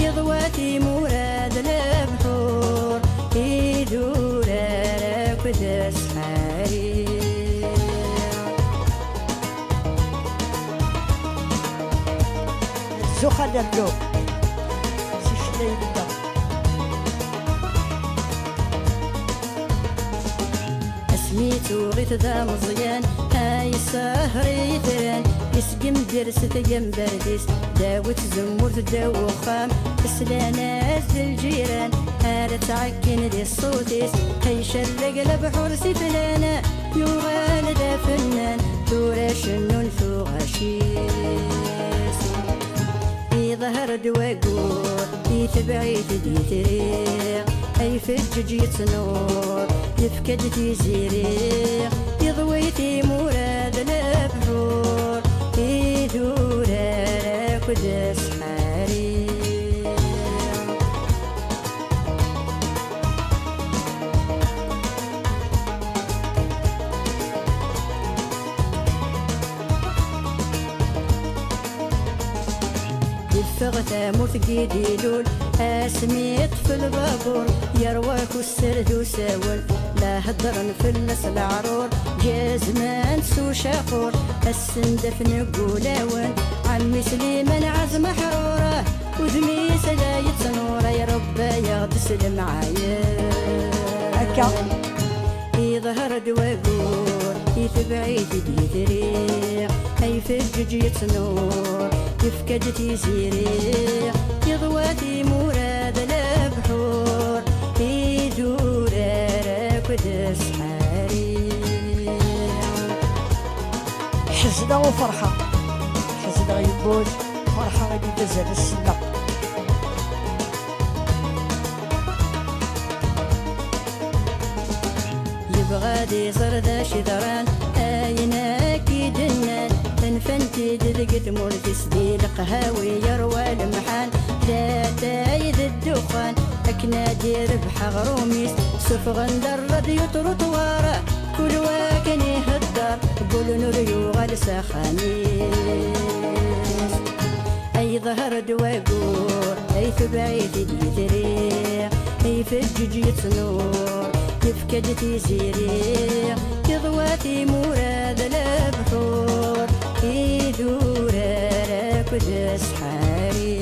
iḍwa timura d lebḥur, idurar akk d aseḥri. Zuxx a Lallu, s icennayen-nneɣ. Asmi tuɣ-it d ameẓyan, ay sehṛ itran, isgemdir s tgembert-is, ddaw tzemmurt, ddaw uxxam, slan-as-d lǧiran, ara ttɛekkin di ṣṣut-is, icerreg lebḥur s iflan, yuɣal d afennan, tura cennun tuɣac-is. Iḍher-d waggur, itbeɛ-it-id yitri, ay feǧǧeǧ yettnur, yefka-d tiziri, iḍwi timura d lebḥur, idurar akk d aseḥri. Yeffeɣ tamurt deg i d-ilul, asmi yeṭṭef lbabur, yerwa akk sser d usawen, la heddren fell-as leɛrur, jazman s ucaqur, assen d afneg ulawen, ɛemmi Sliman ɛazem aḥrur, udem-is la yettnur, ay Rebbi aɣ-d s lemɛayeb. Akka. Iḍher-d waggur, itbeɛ-it-id yitri, ay feǧǧeǧ yettnur, yefka-d tiziri, iḍwa timura d lebḥur, idurar akk d aseḥri. Ḥezneɣ u ferḥeɣ, ḥezneɣ yemmut, ferḥeɣ imi d azal ass-nneɣ. Yebɣa ad iẓer d acu yeḍran, ayen akk i d-nnan, nfan-t-id deg tmurt-is, di leqhawi yerwa lemḥan, d atay d ddexxan, akken ad irbeḥ aɣrum-is, suffɣen-d rradyu truṭwar, kul wa akken ihedder, wwlen ur yuɣal s axxam-is. Ay ḍher-d waggur, ay tebɛit-id yitri, ay feǧǧeǧ yettnur, yefka-d tiziri, iḍwa timura d lebḥur, idurar akk d aseḥri.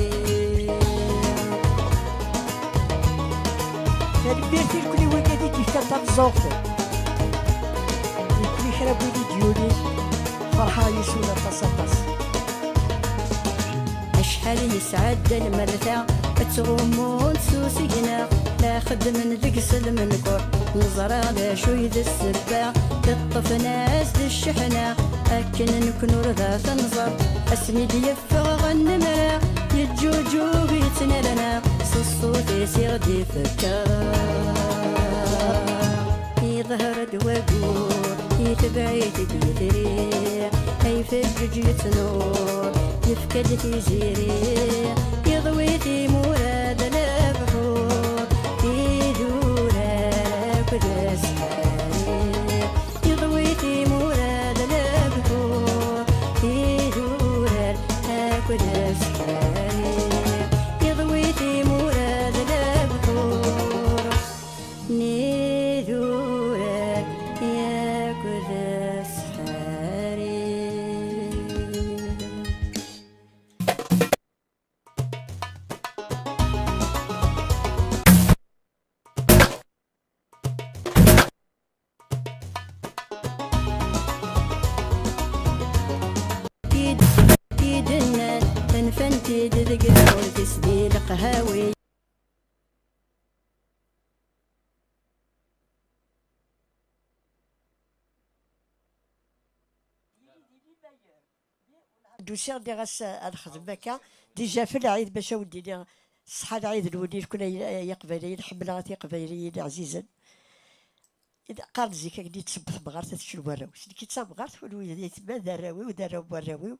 Tanemmirt i lkul i wigad i d-yefkan tameẓẓuɣt. Yekkli kra n win i d-yulin, ferḥeɣ yes-wen aṭas, aṭas. Acḥal i nesɛedda lmerta, ttɣummunt s usigna, la xeddmen deg-s lmenkuṛ, neẓra d acu i d ssebba, teṭṭfen-as-d cceḥna, akken nekkni ur d at-nẓer, asmi d-yeffeɣ ɣer lemra, yeǧǧuǧug yettnerna, s ṣṣut-is i ɣ-d-ifekker. Iḍher-d waggur, itbeɛ-it-id yitri, ay feǧǧeǧ yettnur, yefka-d tiziri, iḍwi timura d lebḥur, idurar akk d aseḥri, iḍwi timura d lebḥur, idurar akk d aseḥri, iḍwi timura d lebḥur. Nidurar yakk d aseḥri. Kid, kid Fent-id deg lmut-is di leqhawi. D-usiɣ, nniɣ-as ad nexdem akka. Dija f lɛid, bac a wen-d-iniɣ ṣṣeḥḥa lɛid-nwen irkul ay, ay iqbayliyen, ḥemmleɣ a tiqbayliyin ɛzizen. Qqaren zik akken i d-tewwet temɣart ad tečč warraw-is. Nekk d tamɣart, kunwi d aytma, d arraw-iw, d arraw n warraw-iw.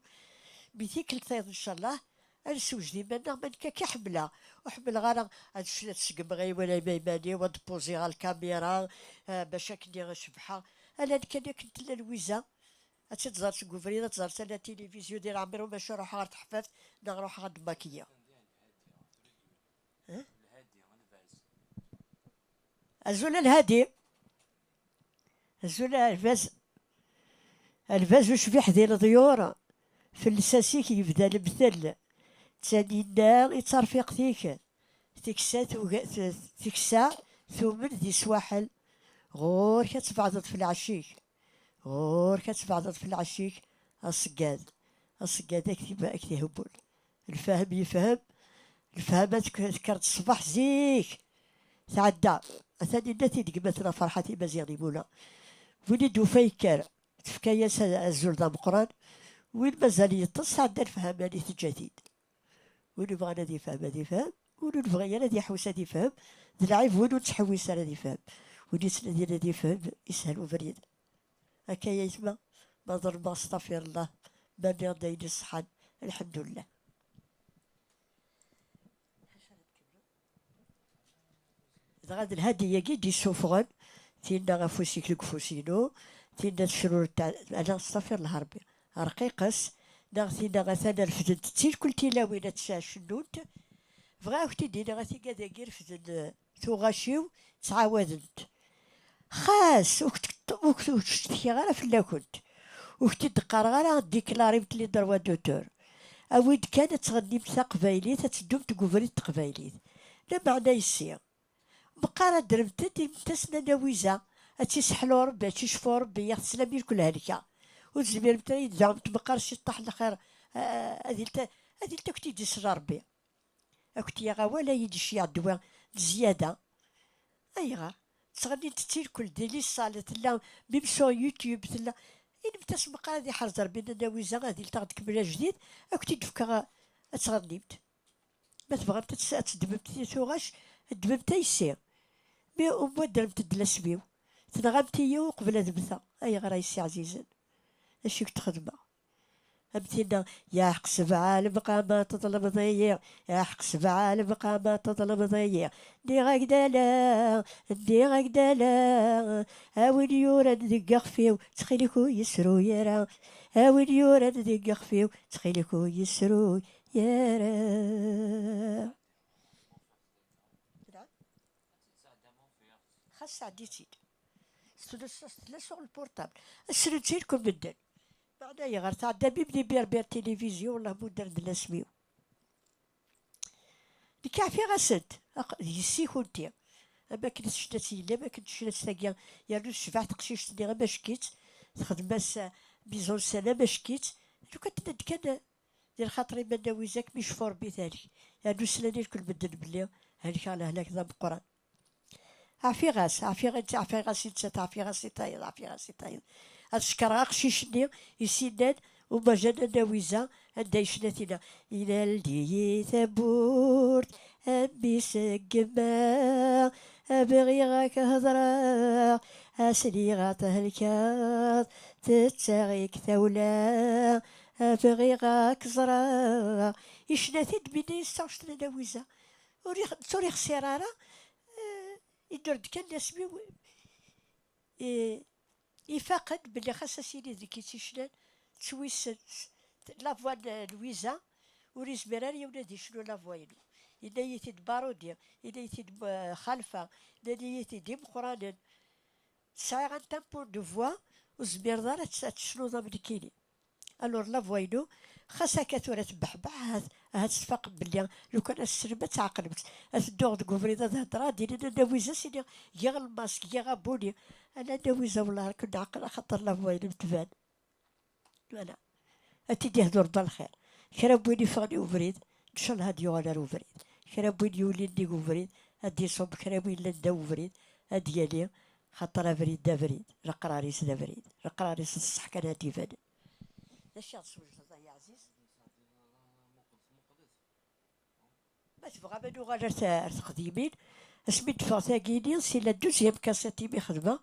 Mi tikkelt tayeḍ, ncallah, ad nessewjed iman-nneɣ, ma nekk akka ḥemmleɣ. Ur ḥemmleɣ ara ad, ad segmeɣ i wala iman-iw, ad d-puziɣ ɣer lkamira, ah, bac akken i cebḥeɣ. Ala nekk akken tella Lwiza. Ad tt-id-ẓer seg ubrid, ad tt-ẓer tala tilivizyu di leɛmer-iw, maca ruḥeɣ ɣer teḥfaft neɣ ruḥeɣ ad d-makiyeɣ. Eh? Azul a Lhadi. Azul a Lbaz. A Lbaz ucbiḥ di leḍyur, f lsas-ik yebda lemtel. D Taninna i d tarfiqt-ik, teksa tuga-, t-, teksa tumen di swaḥel. Ɣur-k ad tbeɛdeḍ f lɛecc-ik. Ɣur-k ad tbeɛdeḍ f lɛecc-ik, aṣeggad, aṣeggad ad k-, ad k-ihewwel. Lfahem yefhem, lfahma tek-, tekker-d ṣṣbeḥ zik, tɛedda. Atan inna-t-id gma-tneɣ Ferḥat Imaziɣen Imula. Win i d-tufa yekker, tefka-yas a-, azul d ameqqran. Win mazal yeṭṭes, tɛedda lfahma-nni teǧǧa-t-id. Win yebɣan ad yefhem, ad yefhem. Win ur nebɣi ara ad yeḥwes, ad yefhem. D lɛib win ur nettḥewwis ara ad yefhem. Win yettnadin ad yefhem, yeshel ubrid. Akka ay aytma, ma ḍelmeɣ, astaɣfirullah, ma nniɣ-d ayen iṣeḥḥan, lḥemdullah. Dɣa d Lhadi-agi i d-isuffɣen, tinna afus-ik deg ufus-inu, tinna tecrurt, ala, astaɣfirullah Rebbi, rqiqes, neɣ tinna atan refdent tilkul tilawin ad tt-, cennunt. Bɣiɣ ad ak-t-id-iniɣ, a tigad-agi refden, eh, tuɣac-iw, ttɛawadent. Xas ur k-, ur k-, ur ttcetkiɣ ara fell-akent. Ur k-t-id-qqareɣ ara, diklarimt les droits d'auteur. Awi-d kan ad tɣennimt taqbaylit, ad teddumt deg ubrid n teqbaylit. Lameɛna yessi, meqqar ad dremt-d imtasen a Nawiza, ad tt-iseḥlu Rebbi, ad tt-icfu Rebbi, yaɣ teslam irkul helka. Ur tezmiremt ara ad yi-d-taɣemt meqqar ciṭṭaḥ lxir, a, a, ad ilt-, ad ilt-, ad kent-id-isel Rebbi. Ad kent-yaɣ awal, ad yi-d-iceyyeɛ ddwa d zzyada. Ayɣer? Ttɣennint tilkul di liṣal, tella même sur YouTube, tella. Inimt-as meqqar ad iḥrez Rebbi, a Nawiza, ad ilt-aɣ-d kemmel ajdid, ad kent-id-fkeɣ, a, ad tɣennimt. Ma tebɣamt ad tes-, ad teddmemt tuɣac, ddmemt ayessi. Mi umi ddremt-d lasem-iw, tenɣamt-iyi uqbel ad mmteɣ. Ayɣer a yessi ɛzizen? Acu i k-d-xedmeɣ? Am tinna, yeḥqes bɛalem qama teḍlmeḍ-iyi, yeḥqes bɛalem qama teḍlmeḍ-iyi. Nniɣ-ak-d ala, nniɣ-ak-d ala, a win yuran deg ixef-iw, ttxil-k ur yessruy ara. A win yuran deg ixef-iw, ttxil-k ur yessruy ara. Xas sɛeddi-tt-id. Tella, tella sur le portable. Slen-tt irkul medden. Meɛna ayɣer tɛedda même di Berbère Télévision, wellah muddren-d lasem-iw. Nekk ɛfiɣ-asent, aq-, d yessi kunti. Am akken tecna-tt yelli, am akken tecna-tt tagi, yernu tecbeḥ teqcict-nni, amack-itt, texdem-as, eh, mise en scène, amack-itt. Lukan tenna-d kan, eh, di lxaṭer iman Nawiza, mi yecfu Rebbi tehlek. Yernu slan irkul medden belli helkeɣ lehlak d ameqqran. Ɛfiɣ-as, ɛfiɣ-, ɛfiɣ-as i nettat, ɛfiɣ-as i tayeḍ, ɛfiɣ-as i tayeḍ. Ad cekkreɣ aqcic-nni i s-innan umajan a Nawiza, anda yecna tinna: "Ilal-d-iyi tawwurt, a mmi-s n gma, bɣiɣ ad k-hedreɣ, asliɣ ad thelkeḍ, tettaɣ-ik tawla, bɣiɣ ad k-ẓreɣ." Yecna-t-id mi nna-yas taɣect n Nawiza. Ur ix-, ur ixsir ara, eh, idur-d kan d asmi-w, eh, ifaq-d belli xas ad s-yini d nekk i tt-icnan, ttwissen. La voix n Lwiza ur yezmir ara yiwen ad icnu la voix-inu. Yenna-yi-t-id Barudi, yenna-yi-t-id, eh, Xalfa, nnan-iyi-t-id imeqqranen. Sɛiɣ un tempo de voix, ur tezmireḍ ara ad tt-, ad tecnuḍ am nekkini. Alors la voix-inu, xas akka tura tebbeḥbeḥ, ahat, ahat tfaqem belli lukan ad teslem ad tɛeqlem-tt. Ad tedduɣ deg ubrid ad hedreɣ, ad d-inin a Nawiza, s-iniɣ giɣ lmask, giɣ abuni. Ala a Nawiza, wellah ad ken-nɛeqel axaṭer la voix-inem tban. Voilà. Ad t-id-ihdu Rebbi lxir. Kra n win iffɣen i ubrid, ncallah ad yuɣal ar ubrid. Kra n win yulin nnig ubrid, ad d-iṣubb. Kra n win yellan ddaw ubrid, ad d-yali, xaṭer abrid d abrid, leqrar-is d abrid, leqrar-is d ṣṣeḥ kan ad d-ibanen. D acu i ɣ-d-teswejdeḍ, ay aɛziz? Ma tebɣam ad nuɣal ar ta-, ar teqdimin, asmi d-teffeɣ tagi-nni, si la deuxième cassette imi xedmeɣ,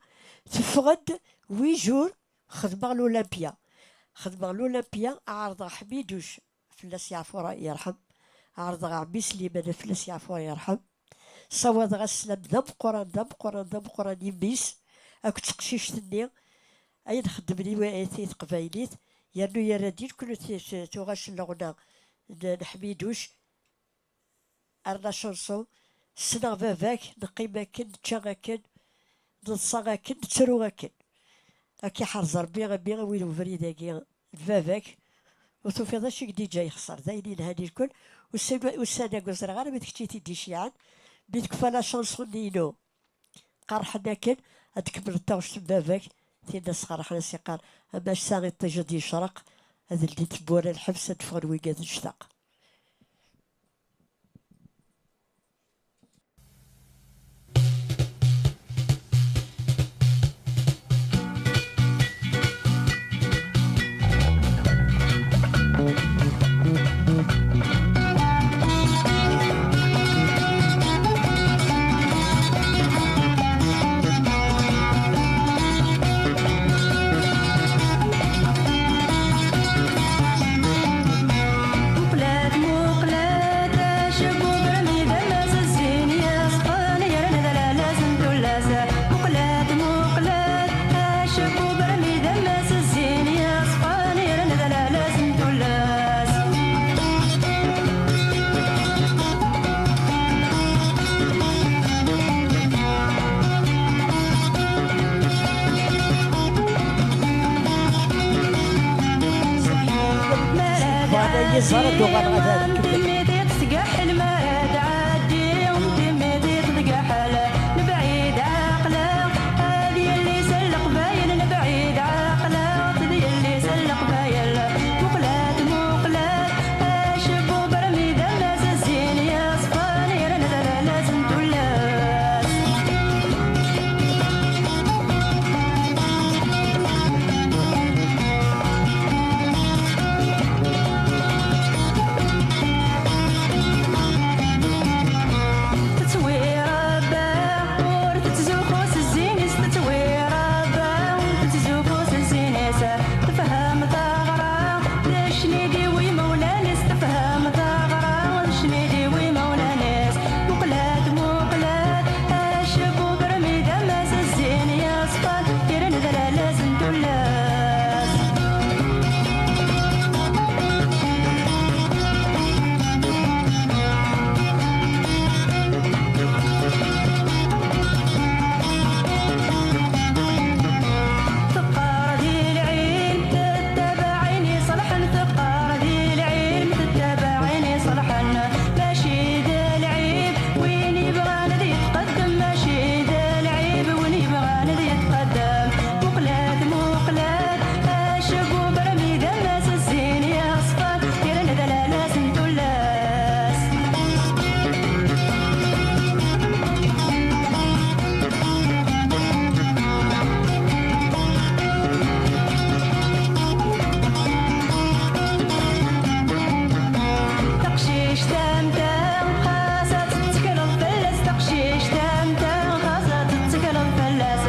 teffeɣ-d huit jours, xedmeɣ l'Olympia. Xedmeɣ l'Olympia, ɛerḍeɣ Ḥmiduc, fell-as yeɛfu yerḥem, ɛerḍeɣ Ɛemmi Sliman, fell-as yeɛfu yerḥem, ssawaḍeɣ-as sslam d ameqqran, d ameqqran, d ameqqran i mmi-s akked teqcict-nni, ayen xeddmen i, i, i teqbaylit, yernu yerra-d i nekkni ti-, ti-, tuɣac n leɣna n, n Ḥmiduc, ar la chanson, ssneɣ baba-k, neqqim akken, nečča akken, neḍsa akken, nettru akken. Ad k-iḥrez Rebbi, a mmi, a win ubrid-agi n baba-k, ur tufiḍ acu i k-d-iǧǧa yexṣer, d ayen yelhan i lkul. Ussan, ussan-agi ur ẓriɣ ara ma d kečč i t-id-iceyɛen, mi tekfa la chanson-nni-inu. Qerrḥen akken, ad tkemmleḍ taɣect n baba-k, tinna sqerrḥen-as iqqar, ama ass-a iṭij ad yecreq, ad ldint tewwura n lḥebs, ad d-ffɣen wigad nectaq. Yeẓra ad uɣaleɣ ad, ad kemmel. Tettwi Rebba, ur tettzuxxu s zzin-is, tettwi Rebba, ur tettzuxxu s zzin-is. Tefhem taɣra, tecni-d i wimawlan-is, tefhem taɣra, tecni-d i wimawlan-is. Muqlet, muqlet, acebbub rmid ama s zzin yeṣfan, irned lalla-s n tullas. Teqqar di lɛilm tettabaɛ ayen iṣelḥen, teqqar di lɛilm tettabaɛ ayen iṣelḥen. Mačči d lɛib win yebɣan ad yetqeddem, mačči d lɛib win yebɣan ad yetqeddem. Muqlet, muqlet, acebbub rmid ama s zzin yeṣfan, irned lalla-s n tullas. Taqcict am ta, xas ad tettekleḍ fell-as, taqcict am ta, xas ad tettekleḍ fell-as.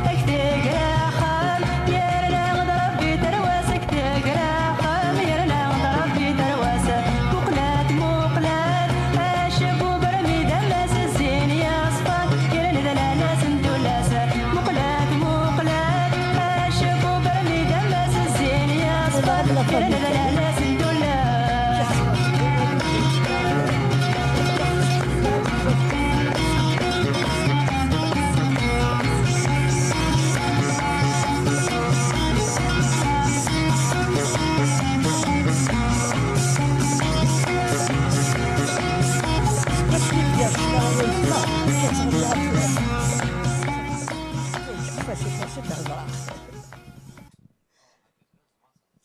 Ak-tegra axxam, yerna d Rebbi tarwa-s, ak-tegra axxam, yerna d Rebbi tarwa-s. Muqlet, muqlet, acebbub rmid ama s zzin yeṣfan, irned lalla-s n tullas. Muqlet, muqlet, acebbub rmid ama s zzin yeṣfan, irned lalla-s n tullas.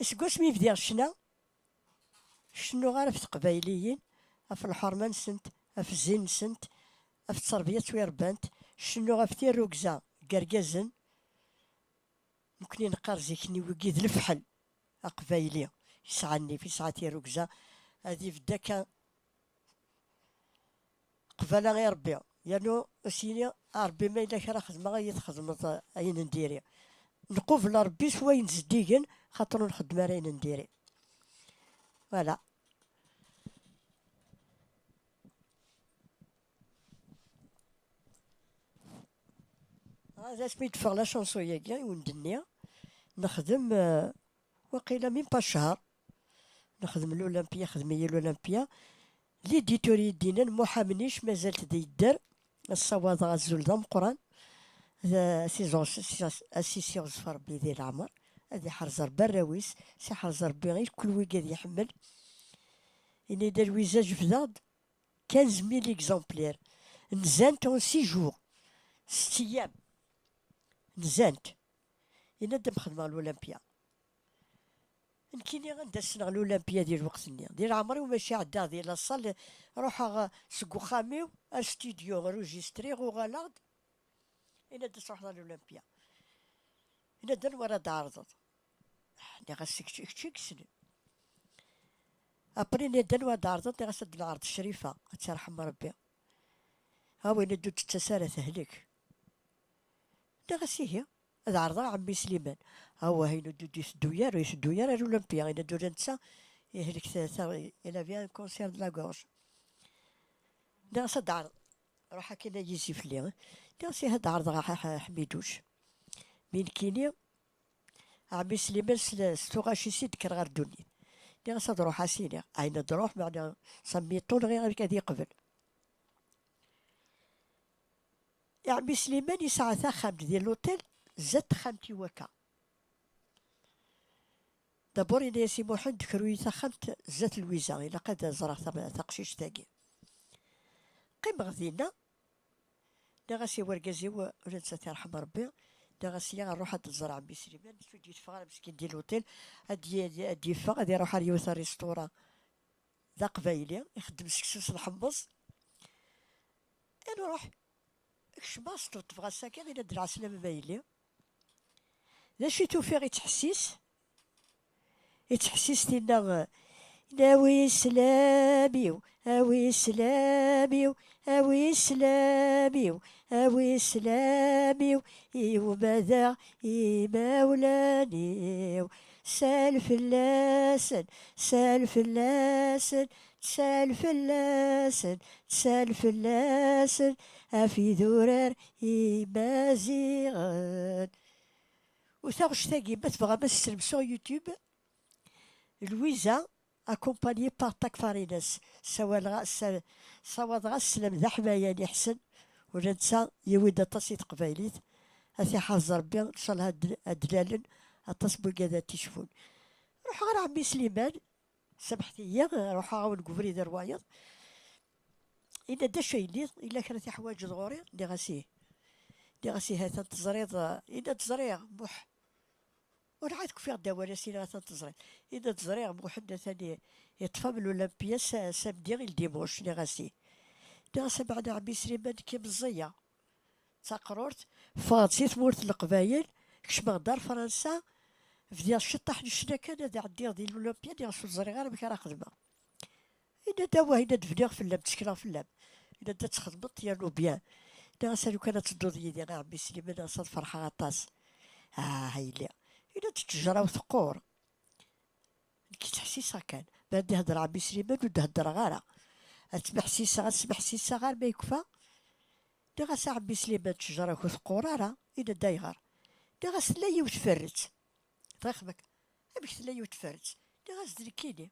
Seg wasmi bdiɣ ccna, Cennuɣ ara ɣef teqbayliyin, ɣef lḥerma-nsent, ɣef zzin-nsent, ɣef tterbiya ttwirebbant, cennuɣ ɣef tirrugza n yergazen. Nekkni neqqar zik-nni wigi d lefḥel aqbayli, yesɛa nnif, yesɛa tirrugza, ad ibedd akka qbala i Ṛebbi. Yernu ad s-yini, a Ṛebbi, ma yella kra xedmeɣ, ad iyi-txedmeḍ ayen n diri. Nqubel Ṛebbi s wayen zeddigen, xaṭer ur nxeddem ara ayen n diri. Voilà. Ad asmi d-teffeɣ la chanson-agi i wen-d-nniɣ, nexdem, eh, waqila même pas ccher, nexdem l'Olympia, xdem-iyi l'Olympia. L'éditeur i yi-d-yennan Muḥ Amnic mazal-t d yedder, ad ssawaḍeɣ azul d ameqqran, d, ad s-iẓ-, ad s-iseɣzef Ṛebbi di leɛmer, ad iḥrez Ṛebbi arraw-is, ad iḥrez Ṛebbi i kul wigi ad iḥemmel. Yenna-d a Lwiza, jebdeɣ-d quinze mille exemplaires. Nzant en six jours. Sett ayyam. Nzant. Yenna-d ad m-xedmeɣ l'Olympia. Nekkini anda ssneɣ l'Olympia di lweqt-nni? Di leɛmer-iw mačči ɛeddaɣ di la salle, ruḥeɣ seg uxxam-iw ar studio, enregistriɣ, uɣaleɣ-d. Yenna-d ad truḥeḍ ar l'Olympia. Yenna-d anwa ara d-tɛerḍeḍ? Nniɣ-as kečč, kečč i yessnen. Après yenna-d anwa ad d-tɛerḍeḍ? Nniɣ-as ad d-neɛreḍ Crifa, ad tt-yerḥem Ṛebbi. Awin ad d-tettas ara tehlek. Nniɣ-as ihi, ad ɛerḍeɣ ɛemmi Sliman. Awah, yenna-d ur d-iteddu ara, ur iteddu ara ar l'Olympia, yenna-d ula netta yehlek ta, ta, il avait un cancer de la gorge. Nniɣ-as ad d-ɛerḍeɣ. Ruḥ akin a yizi fell-i. Nniɣ-as ihi ad d-ɛerḍeɣ a Ḥ-, Ḥ-, Ḥmiduc. Mi nekkini, ɛemmi Sliman s, s tuɣac-is i d-kkreɣ ɣer ddunit. Nniɣ-as ad ruḥ a s-iniɣ. Ayen ad ruḥ, meɛna ça m'étonnerait ad yeqbel. Ɛemmi Sliman yesɛa taxxamt di l'hôtel, zdat texxamt-iw akka. D'abord, yenna-yas i Muḥend, kru-yi taxxamt zdat Lwiza, ilaq ad ẓreɣ ta-, taqcict-agi. Qqimeɣ dinna, nniɣ-as i wergaz-iw, ula d nettat yerḥem Ṛebbi, nniɣ-as, ya, ruḥ ad d-tẓer ɛemmi Sliman, s ur d-yeteffeɣ ara meskin di l'hôtel, ad d-, ad d-yeffeɣ, ad iruḥ ar yiwet restaurant d aqbayli, ixeddem seksu s lḥemmeẓ. I nruḥ, kecmeɣ, sṭebṭbeɣ-as akka, yenna-d lɛeslama a yelli. D acu i t-ufiɣ ittḥessis? Ittḥessis tinna, yenna, a wi sslam-iw, a wi sslam-iw, a wi sslam-iw, a wi sslam-iw, i umadaɣ imawlan-iw. Sal fell-asen, sal fell-asen, sal fell-asen, sal fell-asen, ɣef idurar imaziɣen. U taɣect-agi, ma tebɣam ad s-teslem sur YouTube, Lwiza, accompagnée par Takfarinas. Sawaleɣ, sa-, sawaḍeɣ-as sslam d aḥmayan iḥsen, ula netta yiwi-d aṭas i teqbaylit. Ad t-iḥrez Ṛebbi, ncallah ad d-, ad d-nalen aṭas n wigad ad t-icfun. Ruḥeɣ ɣer ɛemmi Sliman, samḥet-iyi, ruḥeɣ-awen deg ubrid ar wayeḍ. Yenna-d, acu yenniḍ? Yella kra tiḥwaǧeḍ ɣur-i? Nniɣ-as ih. Nniɣ-as ih, atan teẓriḍ, yenna-d ẓriɣ, muḥ. Ur ɛad kfiɣ-d awal-as, iniɣ atan teẓriḍ. Yenna-d ẓriɣ, Muḥend atan i-, yeṭṭef-am l'Olympia sa-, samedi i ldimuc, nniɣ-as ih. Nniɣ-as, ameɛna ɛemmi Sliman, nekki meẓẓiyeɣ. D taqrurt, ffɣeɣ-d si tmurt n Leqbayel, kecmeɣ-d ar Fransa, bdiɣ ciṭṭaḥ n ccna kan ad ɛeddiɣ di l'Olympia, nniɣ-as ur ẓriɣ ara amek ara xedmeɣ. Yenna-d, awah, yenna-d, bniɣ fell-am, ttekleɣ fell-am. Yenna-d, ad txedmeḍ yernu bien. Nniɣ-as, a lukan ad tedduḍ yid-i a ɛemmi Sliman, nniɣ-as ad ferḥeɣ aṭas. Ah, a yelli. Yenna-d, ttejra-w teqqur. Nekk ttḥessiseɣ kan. Ma d-ihedder ɛemmi Sliman, ur d-heddreɣ ara. Ad ttmeḥsiseɣ, ad smeḥsiseɣ arma yekfa. Nniɣ-as, a ɛemmi Sliman, ttejra-k ur teqqur ara. Yenna-d, ayɣer? Nniɣ-as, tella yiwet tferret. Dɣa xmek, amek tella yiwet tferret? Nniɣ-as, d nekkini.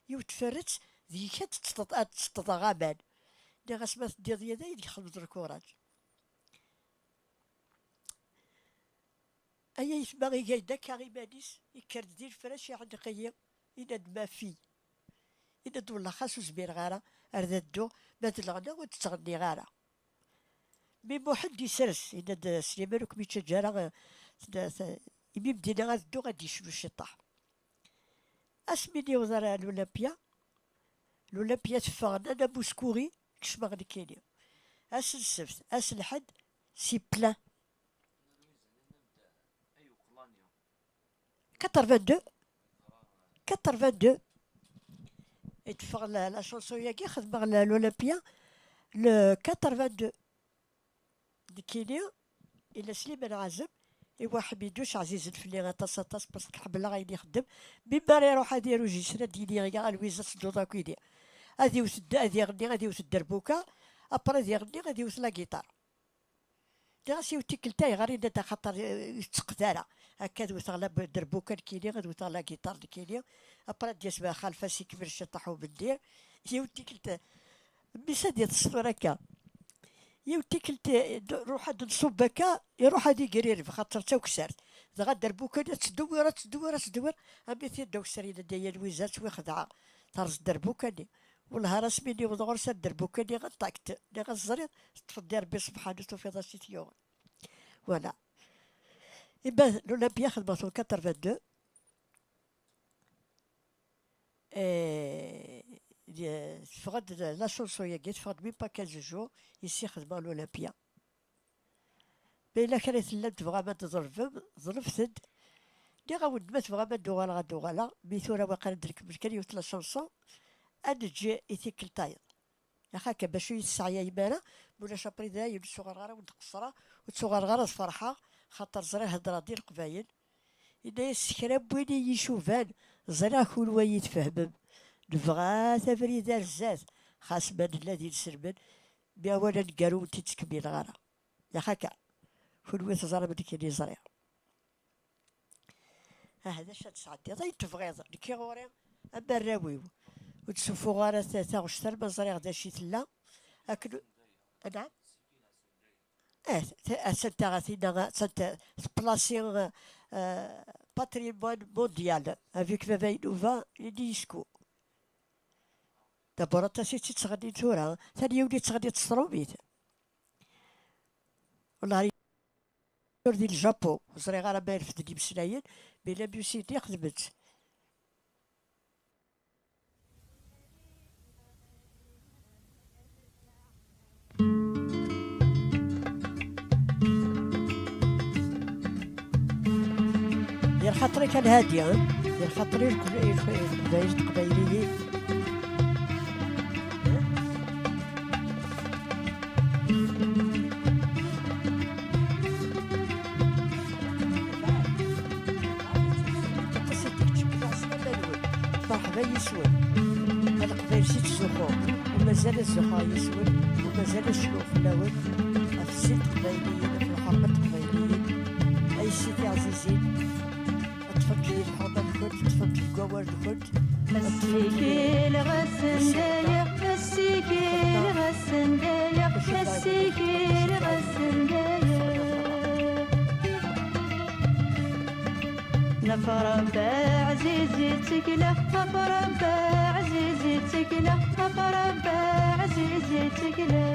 Yiwet tferret, deg-k ad teṭṭeḍ-, ad teṭṭeḍeɣ aman. Nniɣ-as, ma teddiḍ yid-i, ad k-xedmeḍ lkuṛaǧ. Ay aytma, iga-d akka iman-is, yekker-d di lefrac, iɛenneq-iyi, yenna-d, ma fille. Yenna-d, wellah xas ur zmireɣ ara ar d dduɣ, ma d leɣna ur d-ttɣenniɣ ara. Mi Muḥend isers, yenna-d, Sliman ur kem-yettaǧǧa ara, eh, tda-, t-, imi m-d-iniɣ ad dduɣ, ad d-yecnu ciṭṭaḥ. Asmi d-yewweḍ ar l'Olympia, l'Olympia teffeɣ Nana Mouskouri, kecmeɣ nekkini. Ass n ssebt, ass n lḥedd, c'est plein. Quatre-vingt-deux. Quatre-vingt-deux. I teffeɣ la, la chanson-agi, xedmeɣ la, l'Olympia, le quatre-vingt-deux. Nekkini, ila Sliman Ɛazem, iwa Ḥmiduc ɛzizen fell-i aṭas, aṭas, parce que ḥemmleɣ ayen ixeddem. Mi ara iruḥ ad irujisra, ad d-yini, ya Lwiza, tedduḍ akk-ini. Ad iwet dda-, ad iɣenni, ad iwet dderbuka, après ad iɣenni, ad iwet la guitare. Nniɣ-as yiwet tikkelt ayɣer i d-, axaṭer, eh, ur tetteqqet ara. Akka ad wteɣ la b-, dderbuka nekkini, ad wteɣ la guitare nekkini. Après ad d-yas Xalfa, ad s-ikmel ciṭṭaḥ ubendir. Yiwet tikkelt, mmi-s ad yeṭṭes tura akka. Yiwet tikkelt, eh, d-, ruḥ ad nṣubb akka, iruḥ ad iger ireb, xaṭer d tawessart. Dɣa dderbuka-nni ad teddewwir, ad teddewwir, ad teddewwir, armi tedda wessar, yenna-d: "Ay a Lwiza, ttwixedɛeɣ." Terẓ dderbuka-nni. Wellah ar asmi n-, yewweḍ ɣur-s ar dderbuka-nni inṭakt. Nniɣ-as: "Ẓriɣ, teṭṭfeḍ di Rebbi subḥanu, tufiḍ-as i t-yuɣen." Voilà. Imma l'Olympia xedmeɣ-t en quatre-vingt-deux. Eh, eh, teffeɣ-d la chanson-agi, teffeɣ-d même pas quinze jours, ici xedmeɣ l'Olympia. Ma yella kra i tellam tebɣam ad tḍelbem, ḍelbet-d. Nniɣ-awen-d, ma tebɣam ad d-uɣaleɣ, ad d-uɣaleɣ. Mi tura waqil ad d-nkemmel kan yiwet la chanson, ad neǧǧ i tikkelt tayeḍ. Ax akka, bac ur yi-tesseɛyayem ara, ma ulac après dayen ur ttuɣaleɣ ara ad wen-d-qeṣṣreɣ, ur ttuɣaleɣ ara ad ferḥeɣ, xaṭer ẓriɣ heddreɣ-d i Leqbayel. Yenna-yas: "S kra n win i yi-icuban, ẓriɣ kunwi ad yi-tfehmem. Nebɣa-t abrid ar zdat, xas ma nella d inselmen, mi awal aneggaru ur t-id-ttkemmileɣ ara." Yax akka, kunwi teẓram nekkini ẓriɣ. Aha, d acu ad tesɛeddiḍ? Ayen tebɣiḍ, nekki ɣur-i am warraw-iw. Ur d-ssufuɣ ara ta-, taɣect arma ẓriɣ d acu i tella. Akken, anɛam? Eh, t-, attan ta-, tinna, attan ta-, tplasi, euh, patrimoine mondial, avec Baba Inuba, l'UNESCO. D'abord, aṭas i tt-ittɣennin tura, tani yiwen ittɣenni s tṛumit. Wellah, ur di Ljapu, ur ẓriɣ ara ma irefden imeslayen, mais la musique-nni xedmen-tt. Yir xaṭer-ik a Lhadi, hein? Yir xaṭer-ik, il faut, il faut, il faut, il faut, مرحبا يسون. القبايل سي تزوخو، ومازال الزوخو يسون، ومازال الشلو في اللون. في السن تقبايليين، في الحرمة تقبايليين. أي سيدي عزيزين، تفضل الحرمة الكل، تفضل الجوار الكل. السيكيل غسندايا، السيكيل غسندايا، السيكيل غسندايا. نفرب عزيزي تكلا، نفرب عزيزي تكلا، نفرب عزيزي تكلا.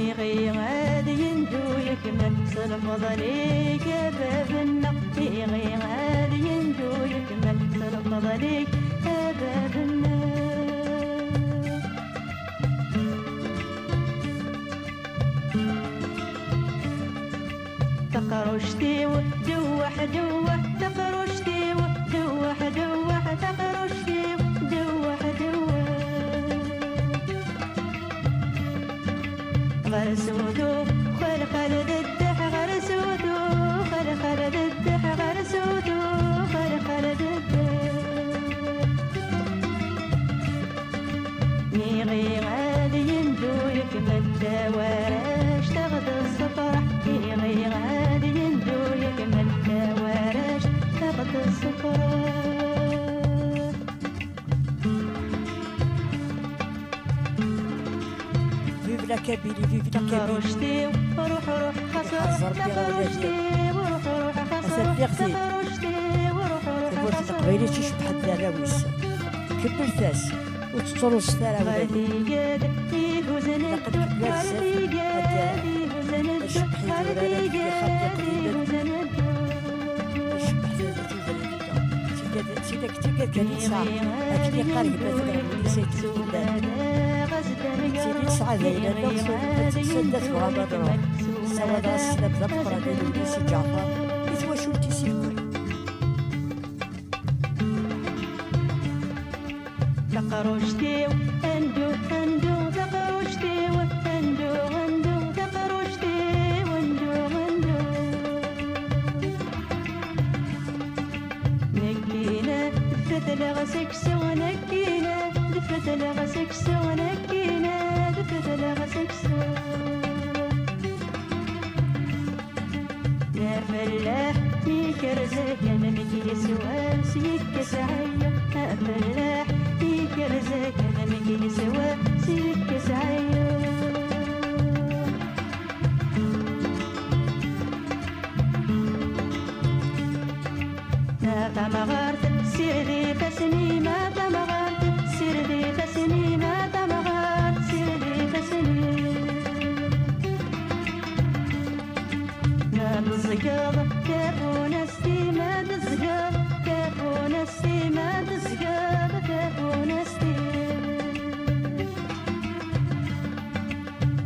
Iɣi ad yenǧu yekmel s lfeḍl-ik a bab-nneɣ. Iɣi ad yenǧu yekmel s lfeḍl-ik a bab-nneɣ. Taqruct-iw dewweḥ dewweḥ, taqruct-iw dewweḥ dewweḥ, taqruct-iw dewweḥ dewweḥ. غرسوتو خلخل ذدح، غرسوتو خلخل ذدح، غرسوتو خلخل ذدح. Niɣi ad yenǧu yekmel tawaract aɣ d ṣṣefreḥ. Niɣi ad yenǧu yekmel tawaract aɣ d ṣṣefreḥ. Vive la Kabylie, vive la Kabylie. Taqruct-iw, ruḥ, ruḥ, xaṣer. Ḥaẓer biɣ wladi. Taqruct-iw, ruḥ, ruḥ, xaṣer. Asa ddiɣ-t-id. Taqruct-iw, ruḥ, ruḥ, xaṣer. Tamurt n Leqbayel i tt-icebḥen d arraw-is. Kemmelt-as, ur tettruẓet ara wladi. Ilaq ad nkemmel ar zdat, ad, ad ncebbeḥ idurar, ad nefk ixxamen iqdimen. Tigad, tigad kan i tesɛa. Akken yeqqar gma-tneɣ Lisa yettfullan. Tili tesɛa d ayla-nneɣ, ur tettedda tebɣa ma nruḥ. Ssawaḍeɣ-as sslam d ameqqran i Lisa Ǧaɛfar, i twacult-is yeggul. Taqruct-iw, andu, andu, taqruct-iw, andu, andu, taqruct-iw, andu, andu. Nekkina, d fetleɣ seksu, nekkina, d fetleɣ seksu, nekkina, d fetleɣ seksu. Afellaḥ mi kerzeɣ amek yeswa s yekkes ɛeyyu. Afellaḥ mi kerzeɣ amek yeswa s yekkes ɛeyyu. A tamɣart, sired ifassen-im, a tamɣart, sired ifassen-im, a tamɣart, sired ifassen-im. Ma teẓẓgeḍ tafunast-im, ma teẓẓgeḍ tafunast-im, ma teẓẓgeḍ tafunast-im.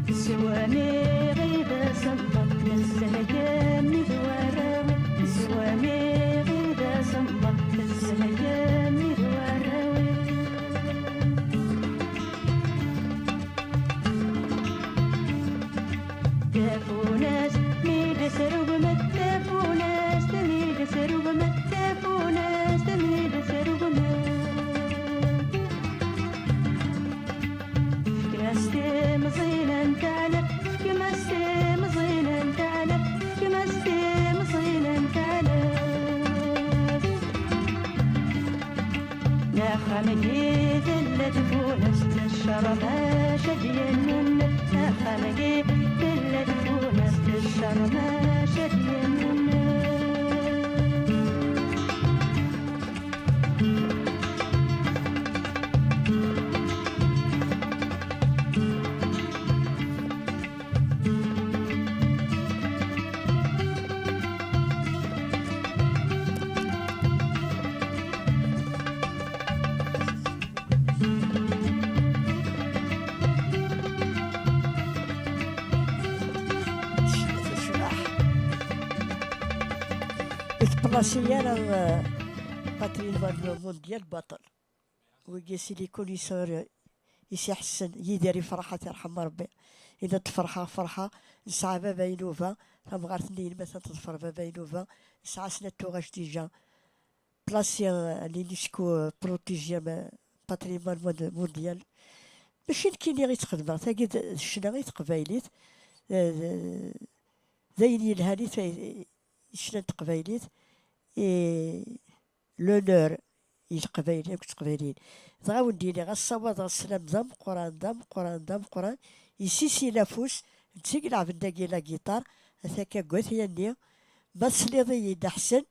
Teswam-iyi-d asemmeḍ, tessehgam-iyi-d warraw-iw. Teswam-iyi-d asemmeḍ, tessehgam-iyi-d warraw-iw. Tafunast mi d-tesrugmet, tafunast mi d-tesrugmet, tafunast mi d-tesrugmet. Fkem-as timẓin n taɛlaft, fkem-as timẓin n taɛlaft, fkem-as timẓin n taɛlaft. Axxam-agi tella tfunast n ccer, maca d-yennun. Axxam-agi tella tfunast n ccer, maca d-yennun. Ur teplaṣi ara, eh, patrimoine mondial baṭel. Wigi c'est les connaisseurs, eh, i s-iḥessen. Yidir ifreḥ, ad t-yerḥem Rebbi. Illa tferḥeɣ ferḥeɣ, nesɛa baba inuba, tamɣart-nni yelma teḍfer baba inuba, nesɛa snat tuɣac déjà. Placé, euh, à l'UNESCO, euh, protégé, euh, patrimoine mond-, mondial. Mačči nekkini i tt-xedmeɣ, tagi d, d ccna i teqbaylit, euh, d, d ayen yelhan i ta-, i ccna n teqbaylit, et l'honneur i leqbayel, akk teqbayliyin. Dɣa wen-d-iniɣ, ass-a wwḍeɣ sslam d ameqqran, d ameqqran, d ameqqran, i Sisila Fus, d tig ileɛben dagi la guitare, ata akka deg wat yanni, ma tesliḍ-iyi-d aḥsen,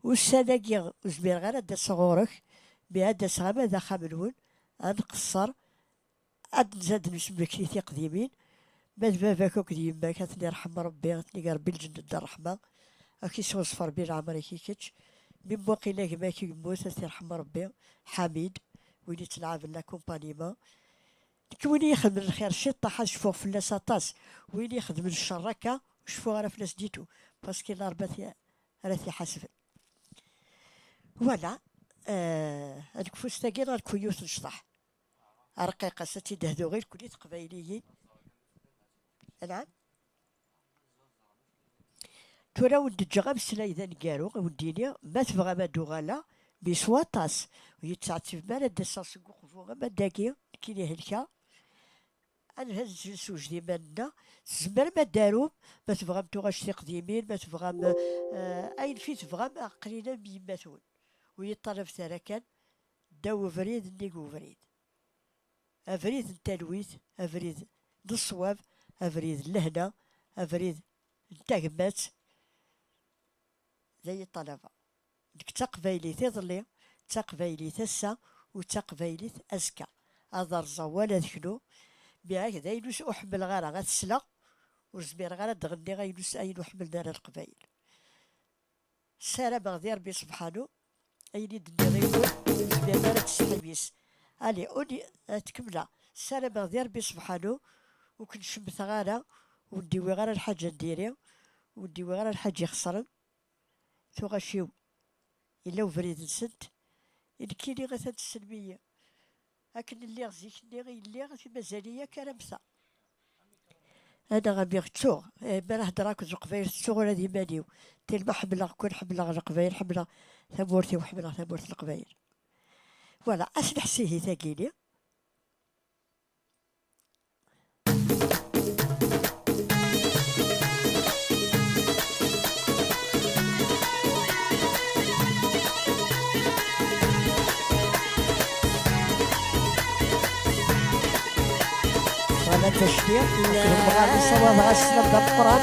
ussan-agi ur zmireɣ ara ad d-aseɣ ɣur-k, mi ad d-aseɣ ama d axxam-nwen, ad nqeṣṣer, ad nzad nesmekti tiqdimin, ma d baba-k akked yemma-k, ad ten-irḥem Rebbi, ad ten-iger Rebbi lǧennet d ṛṛeḥma, ad k-isɣezfer Rebbi leɛmer-ik i kečč, mi waqila gma-k yemmut, ad t-irḥem Rebbi, Ḥamid, win ittlaɛben l'accompagnement. Nekk win i ixedmen lxir ciṭṭaḥ, ad cfuɣ fell-as aṭas, win ixedmen cceṛ akka, ur cfuɣ ara fell-as ditu, parce que Rebbi ara t-, ara t-iḥasben. Voilà, euh, ad nekfu s tagi neɣ nekfu yiwet n ccḍeḥ. Rqiqa-s ad tt-id-hduɣ i lkul i teqbayliyin. Anɛam? Tura wen-d-ǧǧeɣ ameslay d aneggaru, wen-d-iniɣ, ma tebɣam ad d-uɣaleɣ, mi s waṭas, ur yi-ttɛettibem ara ad d-aseɣ seg uqbu ama d dagi, nekkini helkeɣ. Ad nehz, neswejed iman-nneɣ. Tzemrem ad d-tarum, ma tebɣam tuɣac tiqdimin, ma tebɣam, eh, ayen fi tebɣam, aql-in am yemma-twen. Ur yi-ṭṭalabet ara kan, ddaw ubrid, nnig ubrid. Abrid n talwit, abrid n ṣṣwab, abrid n lehna, abrid n tagmat. D ayen ṭalabeɣ. Nekk d taqbaylit iḍelli, d taqbaylit ass-a, u d taqbaylit azekka. Ad rẓeɣ wala ad knuɣ, mi ak d ayen ur ḥemmleɣ ara ad t-sleɣ, ur zmireɣ ara ad d-ɣenniɣ ayen ur s-, ayen ur ḥemmlen ara Leqbayel. Ssarameɣ di Rebbi sebḥanu, Ayen i d-nniɣ i wul, ur tezmirem ara ad tesseḥim yes. Allez, uni, ad tkemmleɣ. Ssarameɣ di Rebbi subḥanu, ur ken-cemmteɣ ara, ur d-iwiɣ ara lḥaǧa n diri, ur d-iwiɣ ara lḥaǧa ixeṣren. Tuɣac-iw, yella ubrid-nsent, i nekkini atan tessnem-iyi. Akken lliɣ zik-nni i lliɣ, mazal-iyi akka ara mmteɣ. Anaɣ amiɣ ttuɣ, eh, mi ara heddreɣ akked Leqbayel ttuɣ ula d iman-iw. Tellement ḥemmleɣ-ken, ḥemmleɣ Leqbayel, ḥemmleɣ tamurt-iw, ḥemmleɣ tamurt n Leqbayel. Voilà, ad s-neḥsi hi tagini. Voilà, tacliq. Bɣan nessawaḍ ɣas sslam d ameqqran.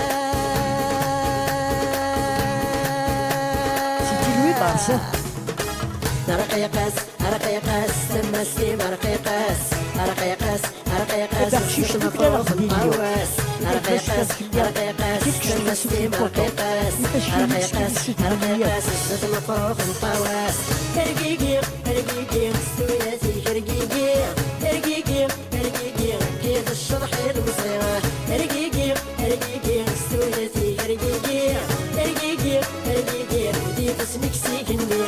C'est lui, Barça. Rqiqas, rqiqas, temmest-im rqiqas, rqiqas, rqiqas, zzet mefrux n ṭawas. Rqiqas, rqiqas, temmest-im rqiqas, rqiqas, rqiqas, zzet mefrux n ṭawas. Rgigi, rgigi, s tuyat-ik rgigi, rgigi, rgigi, kif cceḍḥ i lemẓi. Rgigi, rgigi, s tuyat-ik rgigi, rgigi, rgigi, rfed-it asmi-k s igenni.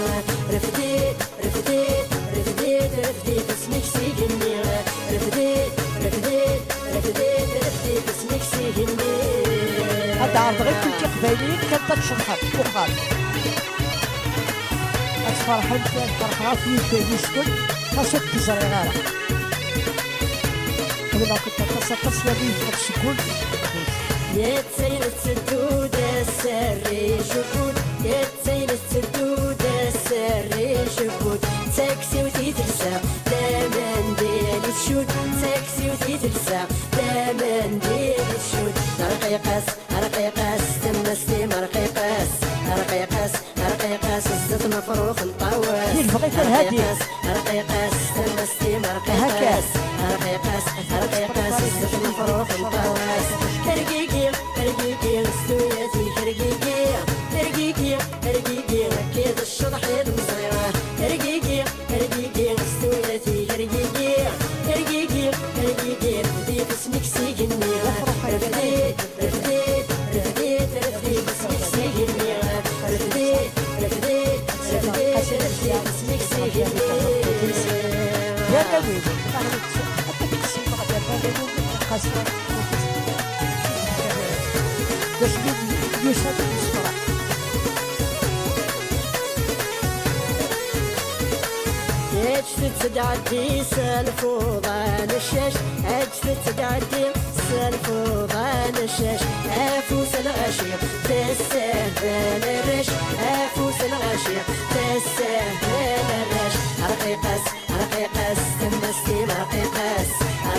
Rfed-it, rfed-it, rfed-it, rfed-it asmi-k s igenni. Rfed-it, rfed-it, rfed-it, rfed-it asmi-k s igenni. Ad d-ɛerḍeɣ i kul tiqbayliyin kan ad tceḍḥeḍ uxxam. Ad tferḥemt, ad ferḥeɣ akk yid-wen, xas ur k-ẓriɣ ara. Ḥemmleɣ-kent aṭas, aṭas, wali ad seg wul. Yettayen tetteddu-d aserri jubut, yettayen tetteddu-d aserri jubut. D taksiwt i telsa, d amendil i tcud, d taksiwt i telsa, d amendil i tcud. Rqiqas, rqiqas, temmest-im rqiqas, rqiqas, rqiqas, zzet mefrux n ṭawas. Rqiqas, rqiqas, temmest-im rqiqas, rqiqas, rqiqas, zzet mefrux n ṭawas. Rgigi, rgigi, s tuyat-ik rgigi, rgigi, rgigi, kif cceḍḥ i lemẓi. Rgigi, rgigi, s tuyat-ik rgigi, rgigi, rgigi, rfed-it asmi-k s igenni. Rfed-it, rfed-it, rfed-it, rfed-it asmi-k s igenni. Rfed-it, rfed-it, rfed-it, rfed-it asmi-k s igenni. Yerna wid, ad tkessem ɣef yerfan-inu, qasra. D acu i d-yusan d isefra? Ǧǧet-tt ad tɛeddi s lfuḍa n ccac, ǧǧet-tt ad tɛeddi s lfuḍa n ccac. Afus lɣaci tessehbal arrac, afus lɣaci tessehbal arrac. Rqiqas, rqiqas, temmest-im rqiqas,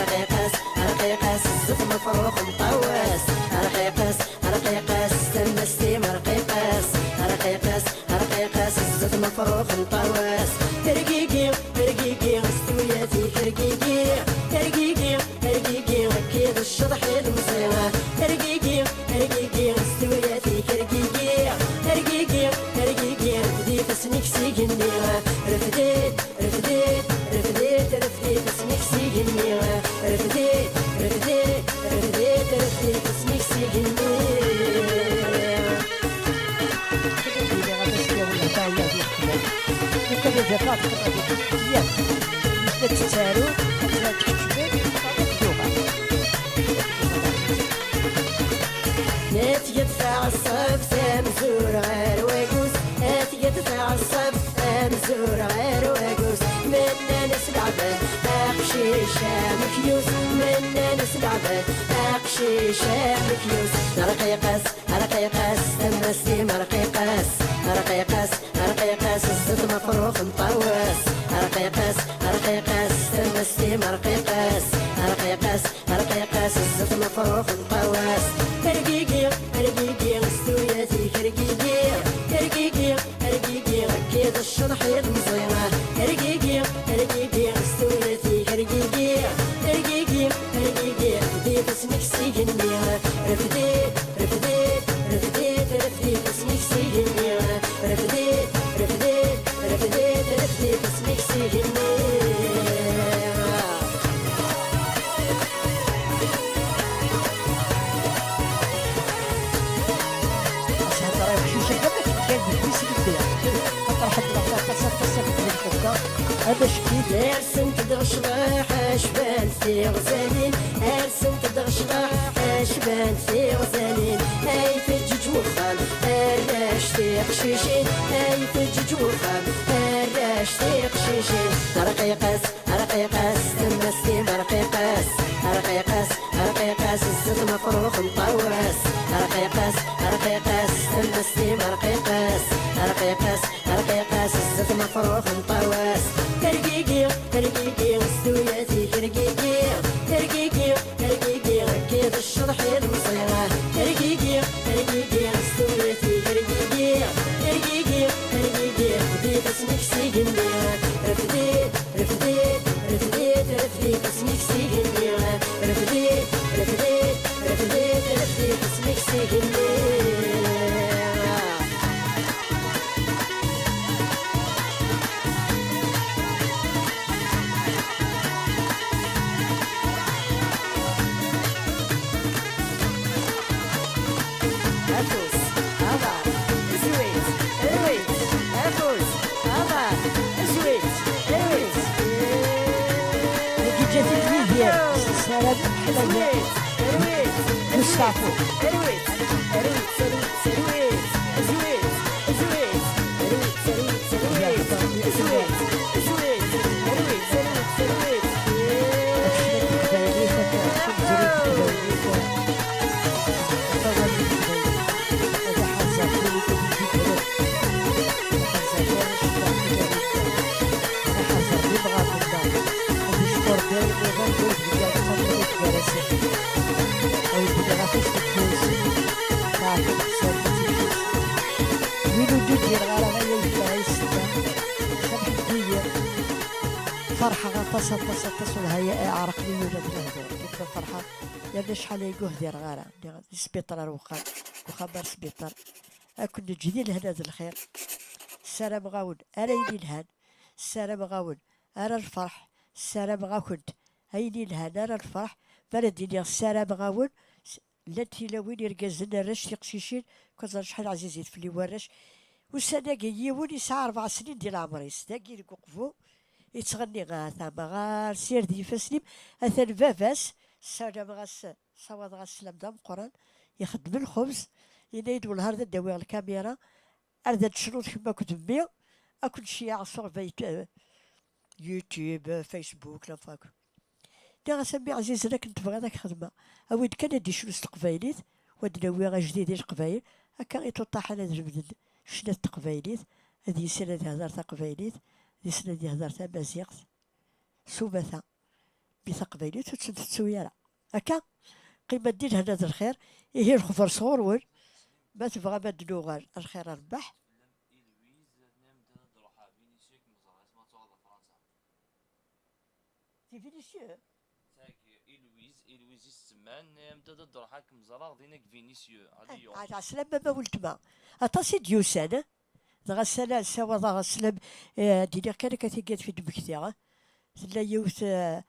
rqiqas, rqiqas, zzet mefrux n ṭawas. Rqiqas, rqiqas, temmest-im rqiqas, rqiqas, rqiqas, zzet mefrux n ṭawas. Rgigi, rgigi, s tuyat-ik rgigi, rgigi, rgigi, kif cceḍḥ i lemẓi. Rgigi, rgigi, s tuyat-ik rgigi, rgigi, rgigi, rfed-it asmi-k s igenni. Rfed-it, rfed-it, rfed-it, rfed-it asmi-k s igenni. Rfed-it, rfed-it, rfed-it, rfed-it asmi-k s igenni. Iliɣ ad as-yawel lehdawa di leqlal. Lukan ad afeɣ teqḍa di teftiya. Yella tettaru, ad tt-id-kecmen, ad yuɣal. Ma tgiḍ taɛeṣṣabt amzur ɣer wagus, ma tgiḍ taɛeṣṣabt amzur ɣer wagus. Mennan-as leɛbad aqcic amekyus, mennan-as leɛbad aqcic amekyus. Rqiqas, rqiqas, temmest-im rqiqas, rqiqas, rqiqas, zzet mefrux n ṭawas. Rqiqas, rqiqas, temmest-im rqiqas, rqiqas, rqiqas, zzet mefrux n ṭawas. Rgigi, rgigi, s tuyat-ik rgigi, rgigi, rgigi, kif cceḍḥ i lemẓi. Rgigi, rgigi, s tuyat-ik rgigi, rgigi, rgigi, rfed-it asmi-k s igenni. Rfed-it, rfed-it, rfed-it, rfed-it asmi-k s igenni. Rfed-it, rfed-it, rfed-it. Ad acekid. Arsent-d ɣecḍaḥ, acbant tiɣzalin. Arsent-d ɣecḍaḥ, acbant tiɣzalin. Ay teǧǧeǧ wexxam, arrac tiqcicin. Ay teǧǧeǧ wexxam, arrac tiqcicin. Rqiqas, rqiqas, temmest-im rqiqas. Rqiqas, rqiqas, zzet mafrux n ṭawas. Rqiqas, rqiqas, temmest-im rqiqas. Rqiqas, rqiqas, zzet mafrux n ṭawas. Tergigi, tergigi, s tuyat igergigi. Tergigi, tergigi, akked ccḍeḥ ilemẓi. Tergigi, tergigi, s tuyat igergigi. Tergigi, tergigi, xdit asmik s igenni. Refdit, refdit, refdit, refdit asmik s igenni. Refdit, refdit, refdit, refdit asmik s igenni. Afus, aḍar, zwit, rwit. Afus, aḍar, zwit, rwit. Dagi ǧǧat-d Yidir, s ssara ḥlayen. Zwit, rwit, rwit, rwit, rwit, rwit, rwit, rwit, rwit, rwit, rwit, rwit, rwit, rwit, rwit. Win ur d-udireɣ ara aya yeffeɣ i ssetta. Samḥet-iyi. Ferḥeɣ aṭas, aṭas, aṭas, wellah iɛreq-iyi ula d lehdur. Kif ferḥeɣ, yerna acḥal ay ur hdireɣ ara. Lliɣ di sbiṭar ar wexxam, wexxam ar sbiṭar. Ad ken-neǧǧ di lehna d lxir. Ssarameɣ-awen ara ayen yelhan. Ssarameɣ-awen ara lferḥ. Ssarameɣ-akent ayen yelhan ara lferḥ. Mi ara d-iniɣ ssarameɣ-awen, s-, llant tilawin, irgazen, arrac, tiqcicin, ur ẓer acḥal ɛzizit fell-i warrac. Ussan-agi yiwen yesɛa rebɛa snin di leɛmer-is, dagi deg uqbu, yettɣenni, "A tamɣar, sired ifassen-im, atan baba-s." Ssarameɣ-as, ssawaḍeɣ-as sslam d ameqqran, ixeddem lxubz, yenna-yi-d, "Wellah ar d d-awiɣ lkamira, ar d ad tecnuḍ kemm akked mmi, ad ken-ceyyɛeɣ sur Vit-, eh, YouTube, eh, Facebook, la fac." Nniɣ-as, "A mmi ɛzizen, akken tebɣiḍ ad k-xedmeɣ. Awi-d kan ad d-icnu s teqbaylit, u ad d-nawi ajdid i leqbayel, akka iṭuṭṭaḥen ad lemden ccna s teqbaylit, ad yissin ad ihder taqbaylit, ad yissin ad ihder tamaziɣt." S umata, mi taqbaylit ur tt-ntettu ara. Akka, qqim ad di lehna d lxir, ihi lexber sɣur-wen, ma tebɣam ad d-nuɣal, a lxir a rrbeḥ. Di Vinicius? Tagi i Louise, i Louise i s-semman, nniɣ-am-d ad d-ruḥeɣ ad kem-ẓreɣ dinna deg Vinicius, à Lyon. Ah, ɛeslama ma weltma. Aṭas i d-yusan, eh? Dɣa ssala-, ssawaḍeɣ sslam, eh, ad d-iniɣ kan akka tigad fi d-mmektiɣ, eh? Tella yiwet, eh,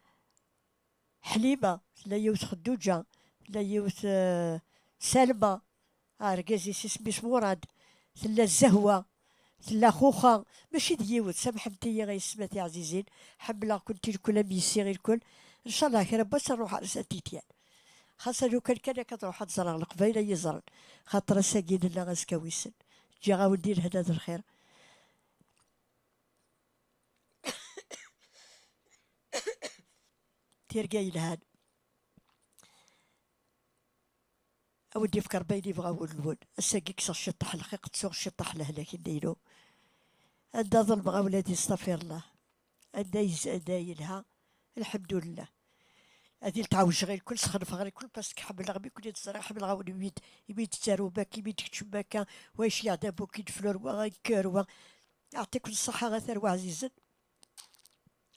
Ḥlima, tella yiwet Xedduǧa, tella yiwet, eh, Salma, argaz-is isem-is Murad, tella Zahwa, tella Xuxa, mačči d yiwet, samḥemt-iyi ay yessetma tiɛzizin, ḥemmleɣ-kent ilkul am yessi ilkul, ncallah kra n wass ad nruḥ ar Saint Étienne. Xas a lukan kan akka ad ruḥeɣ ad ẓreɣ Leqbayel ay iẓren, xaṭer ass-agi nella azekka wissen. Ǧǧiɣ-awen di lehna d lxir. Tirga yelhan. A wen-d-yefk Rebbi ayen yebɣa wul-nwen. Ass-agi kkseɣ ciṭṭaḥ lxiq, ttuɣ ciṭṭaḥ lehlak-nni-inu. Anda ḍelmeɣ, a wladi, stafirllah. Anda yez-, anda yelha, lḥemdullah. Ad il-tɛewjeɣ ilkul, sxenfeɣ ilkul, parce que ḥemmleɣ mi ken-id-ẓriɣ, ḥemmleɣ-awen imi d-, imi d-tettarum akka, imi d-keččmem akka, wa yecleɛ-d abuk-in fleur, wa yenker, wa. Yeɛṭiken ṣṣeḥḥa a tarwa ɛzizen.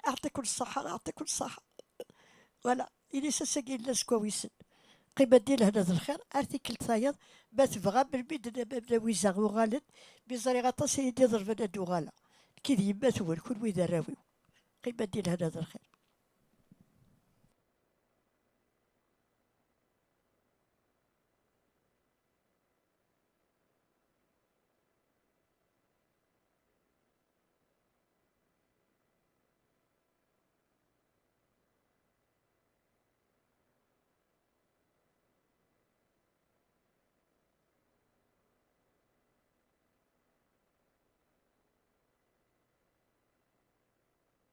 Yeɛṭiken ṣṣeḥḥa, yeɛṭiken ṣṣeḥḥa. Voilà, ini-as ass-agi yella azekka wissen. Qqim a di lehna d lxir, ar tikkelt tayeḍ, ma tebɣam, melmi d-, ma, ma, Wiza uɣalen, mi ẓriɣ aṭas i yi-d-iḍelben ad d-uɣaleɣ. Nekki d yemma-twen, kunwi d arraw-iw. Qqim a di lehna d lxir.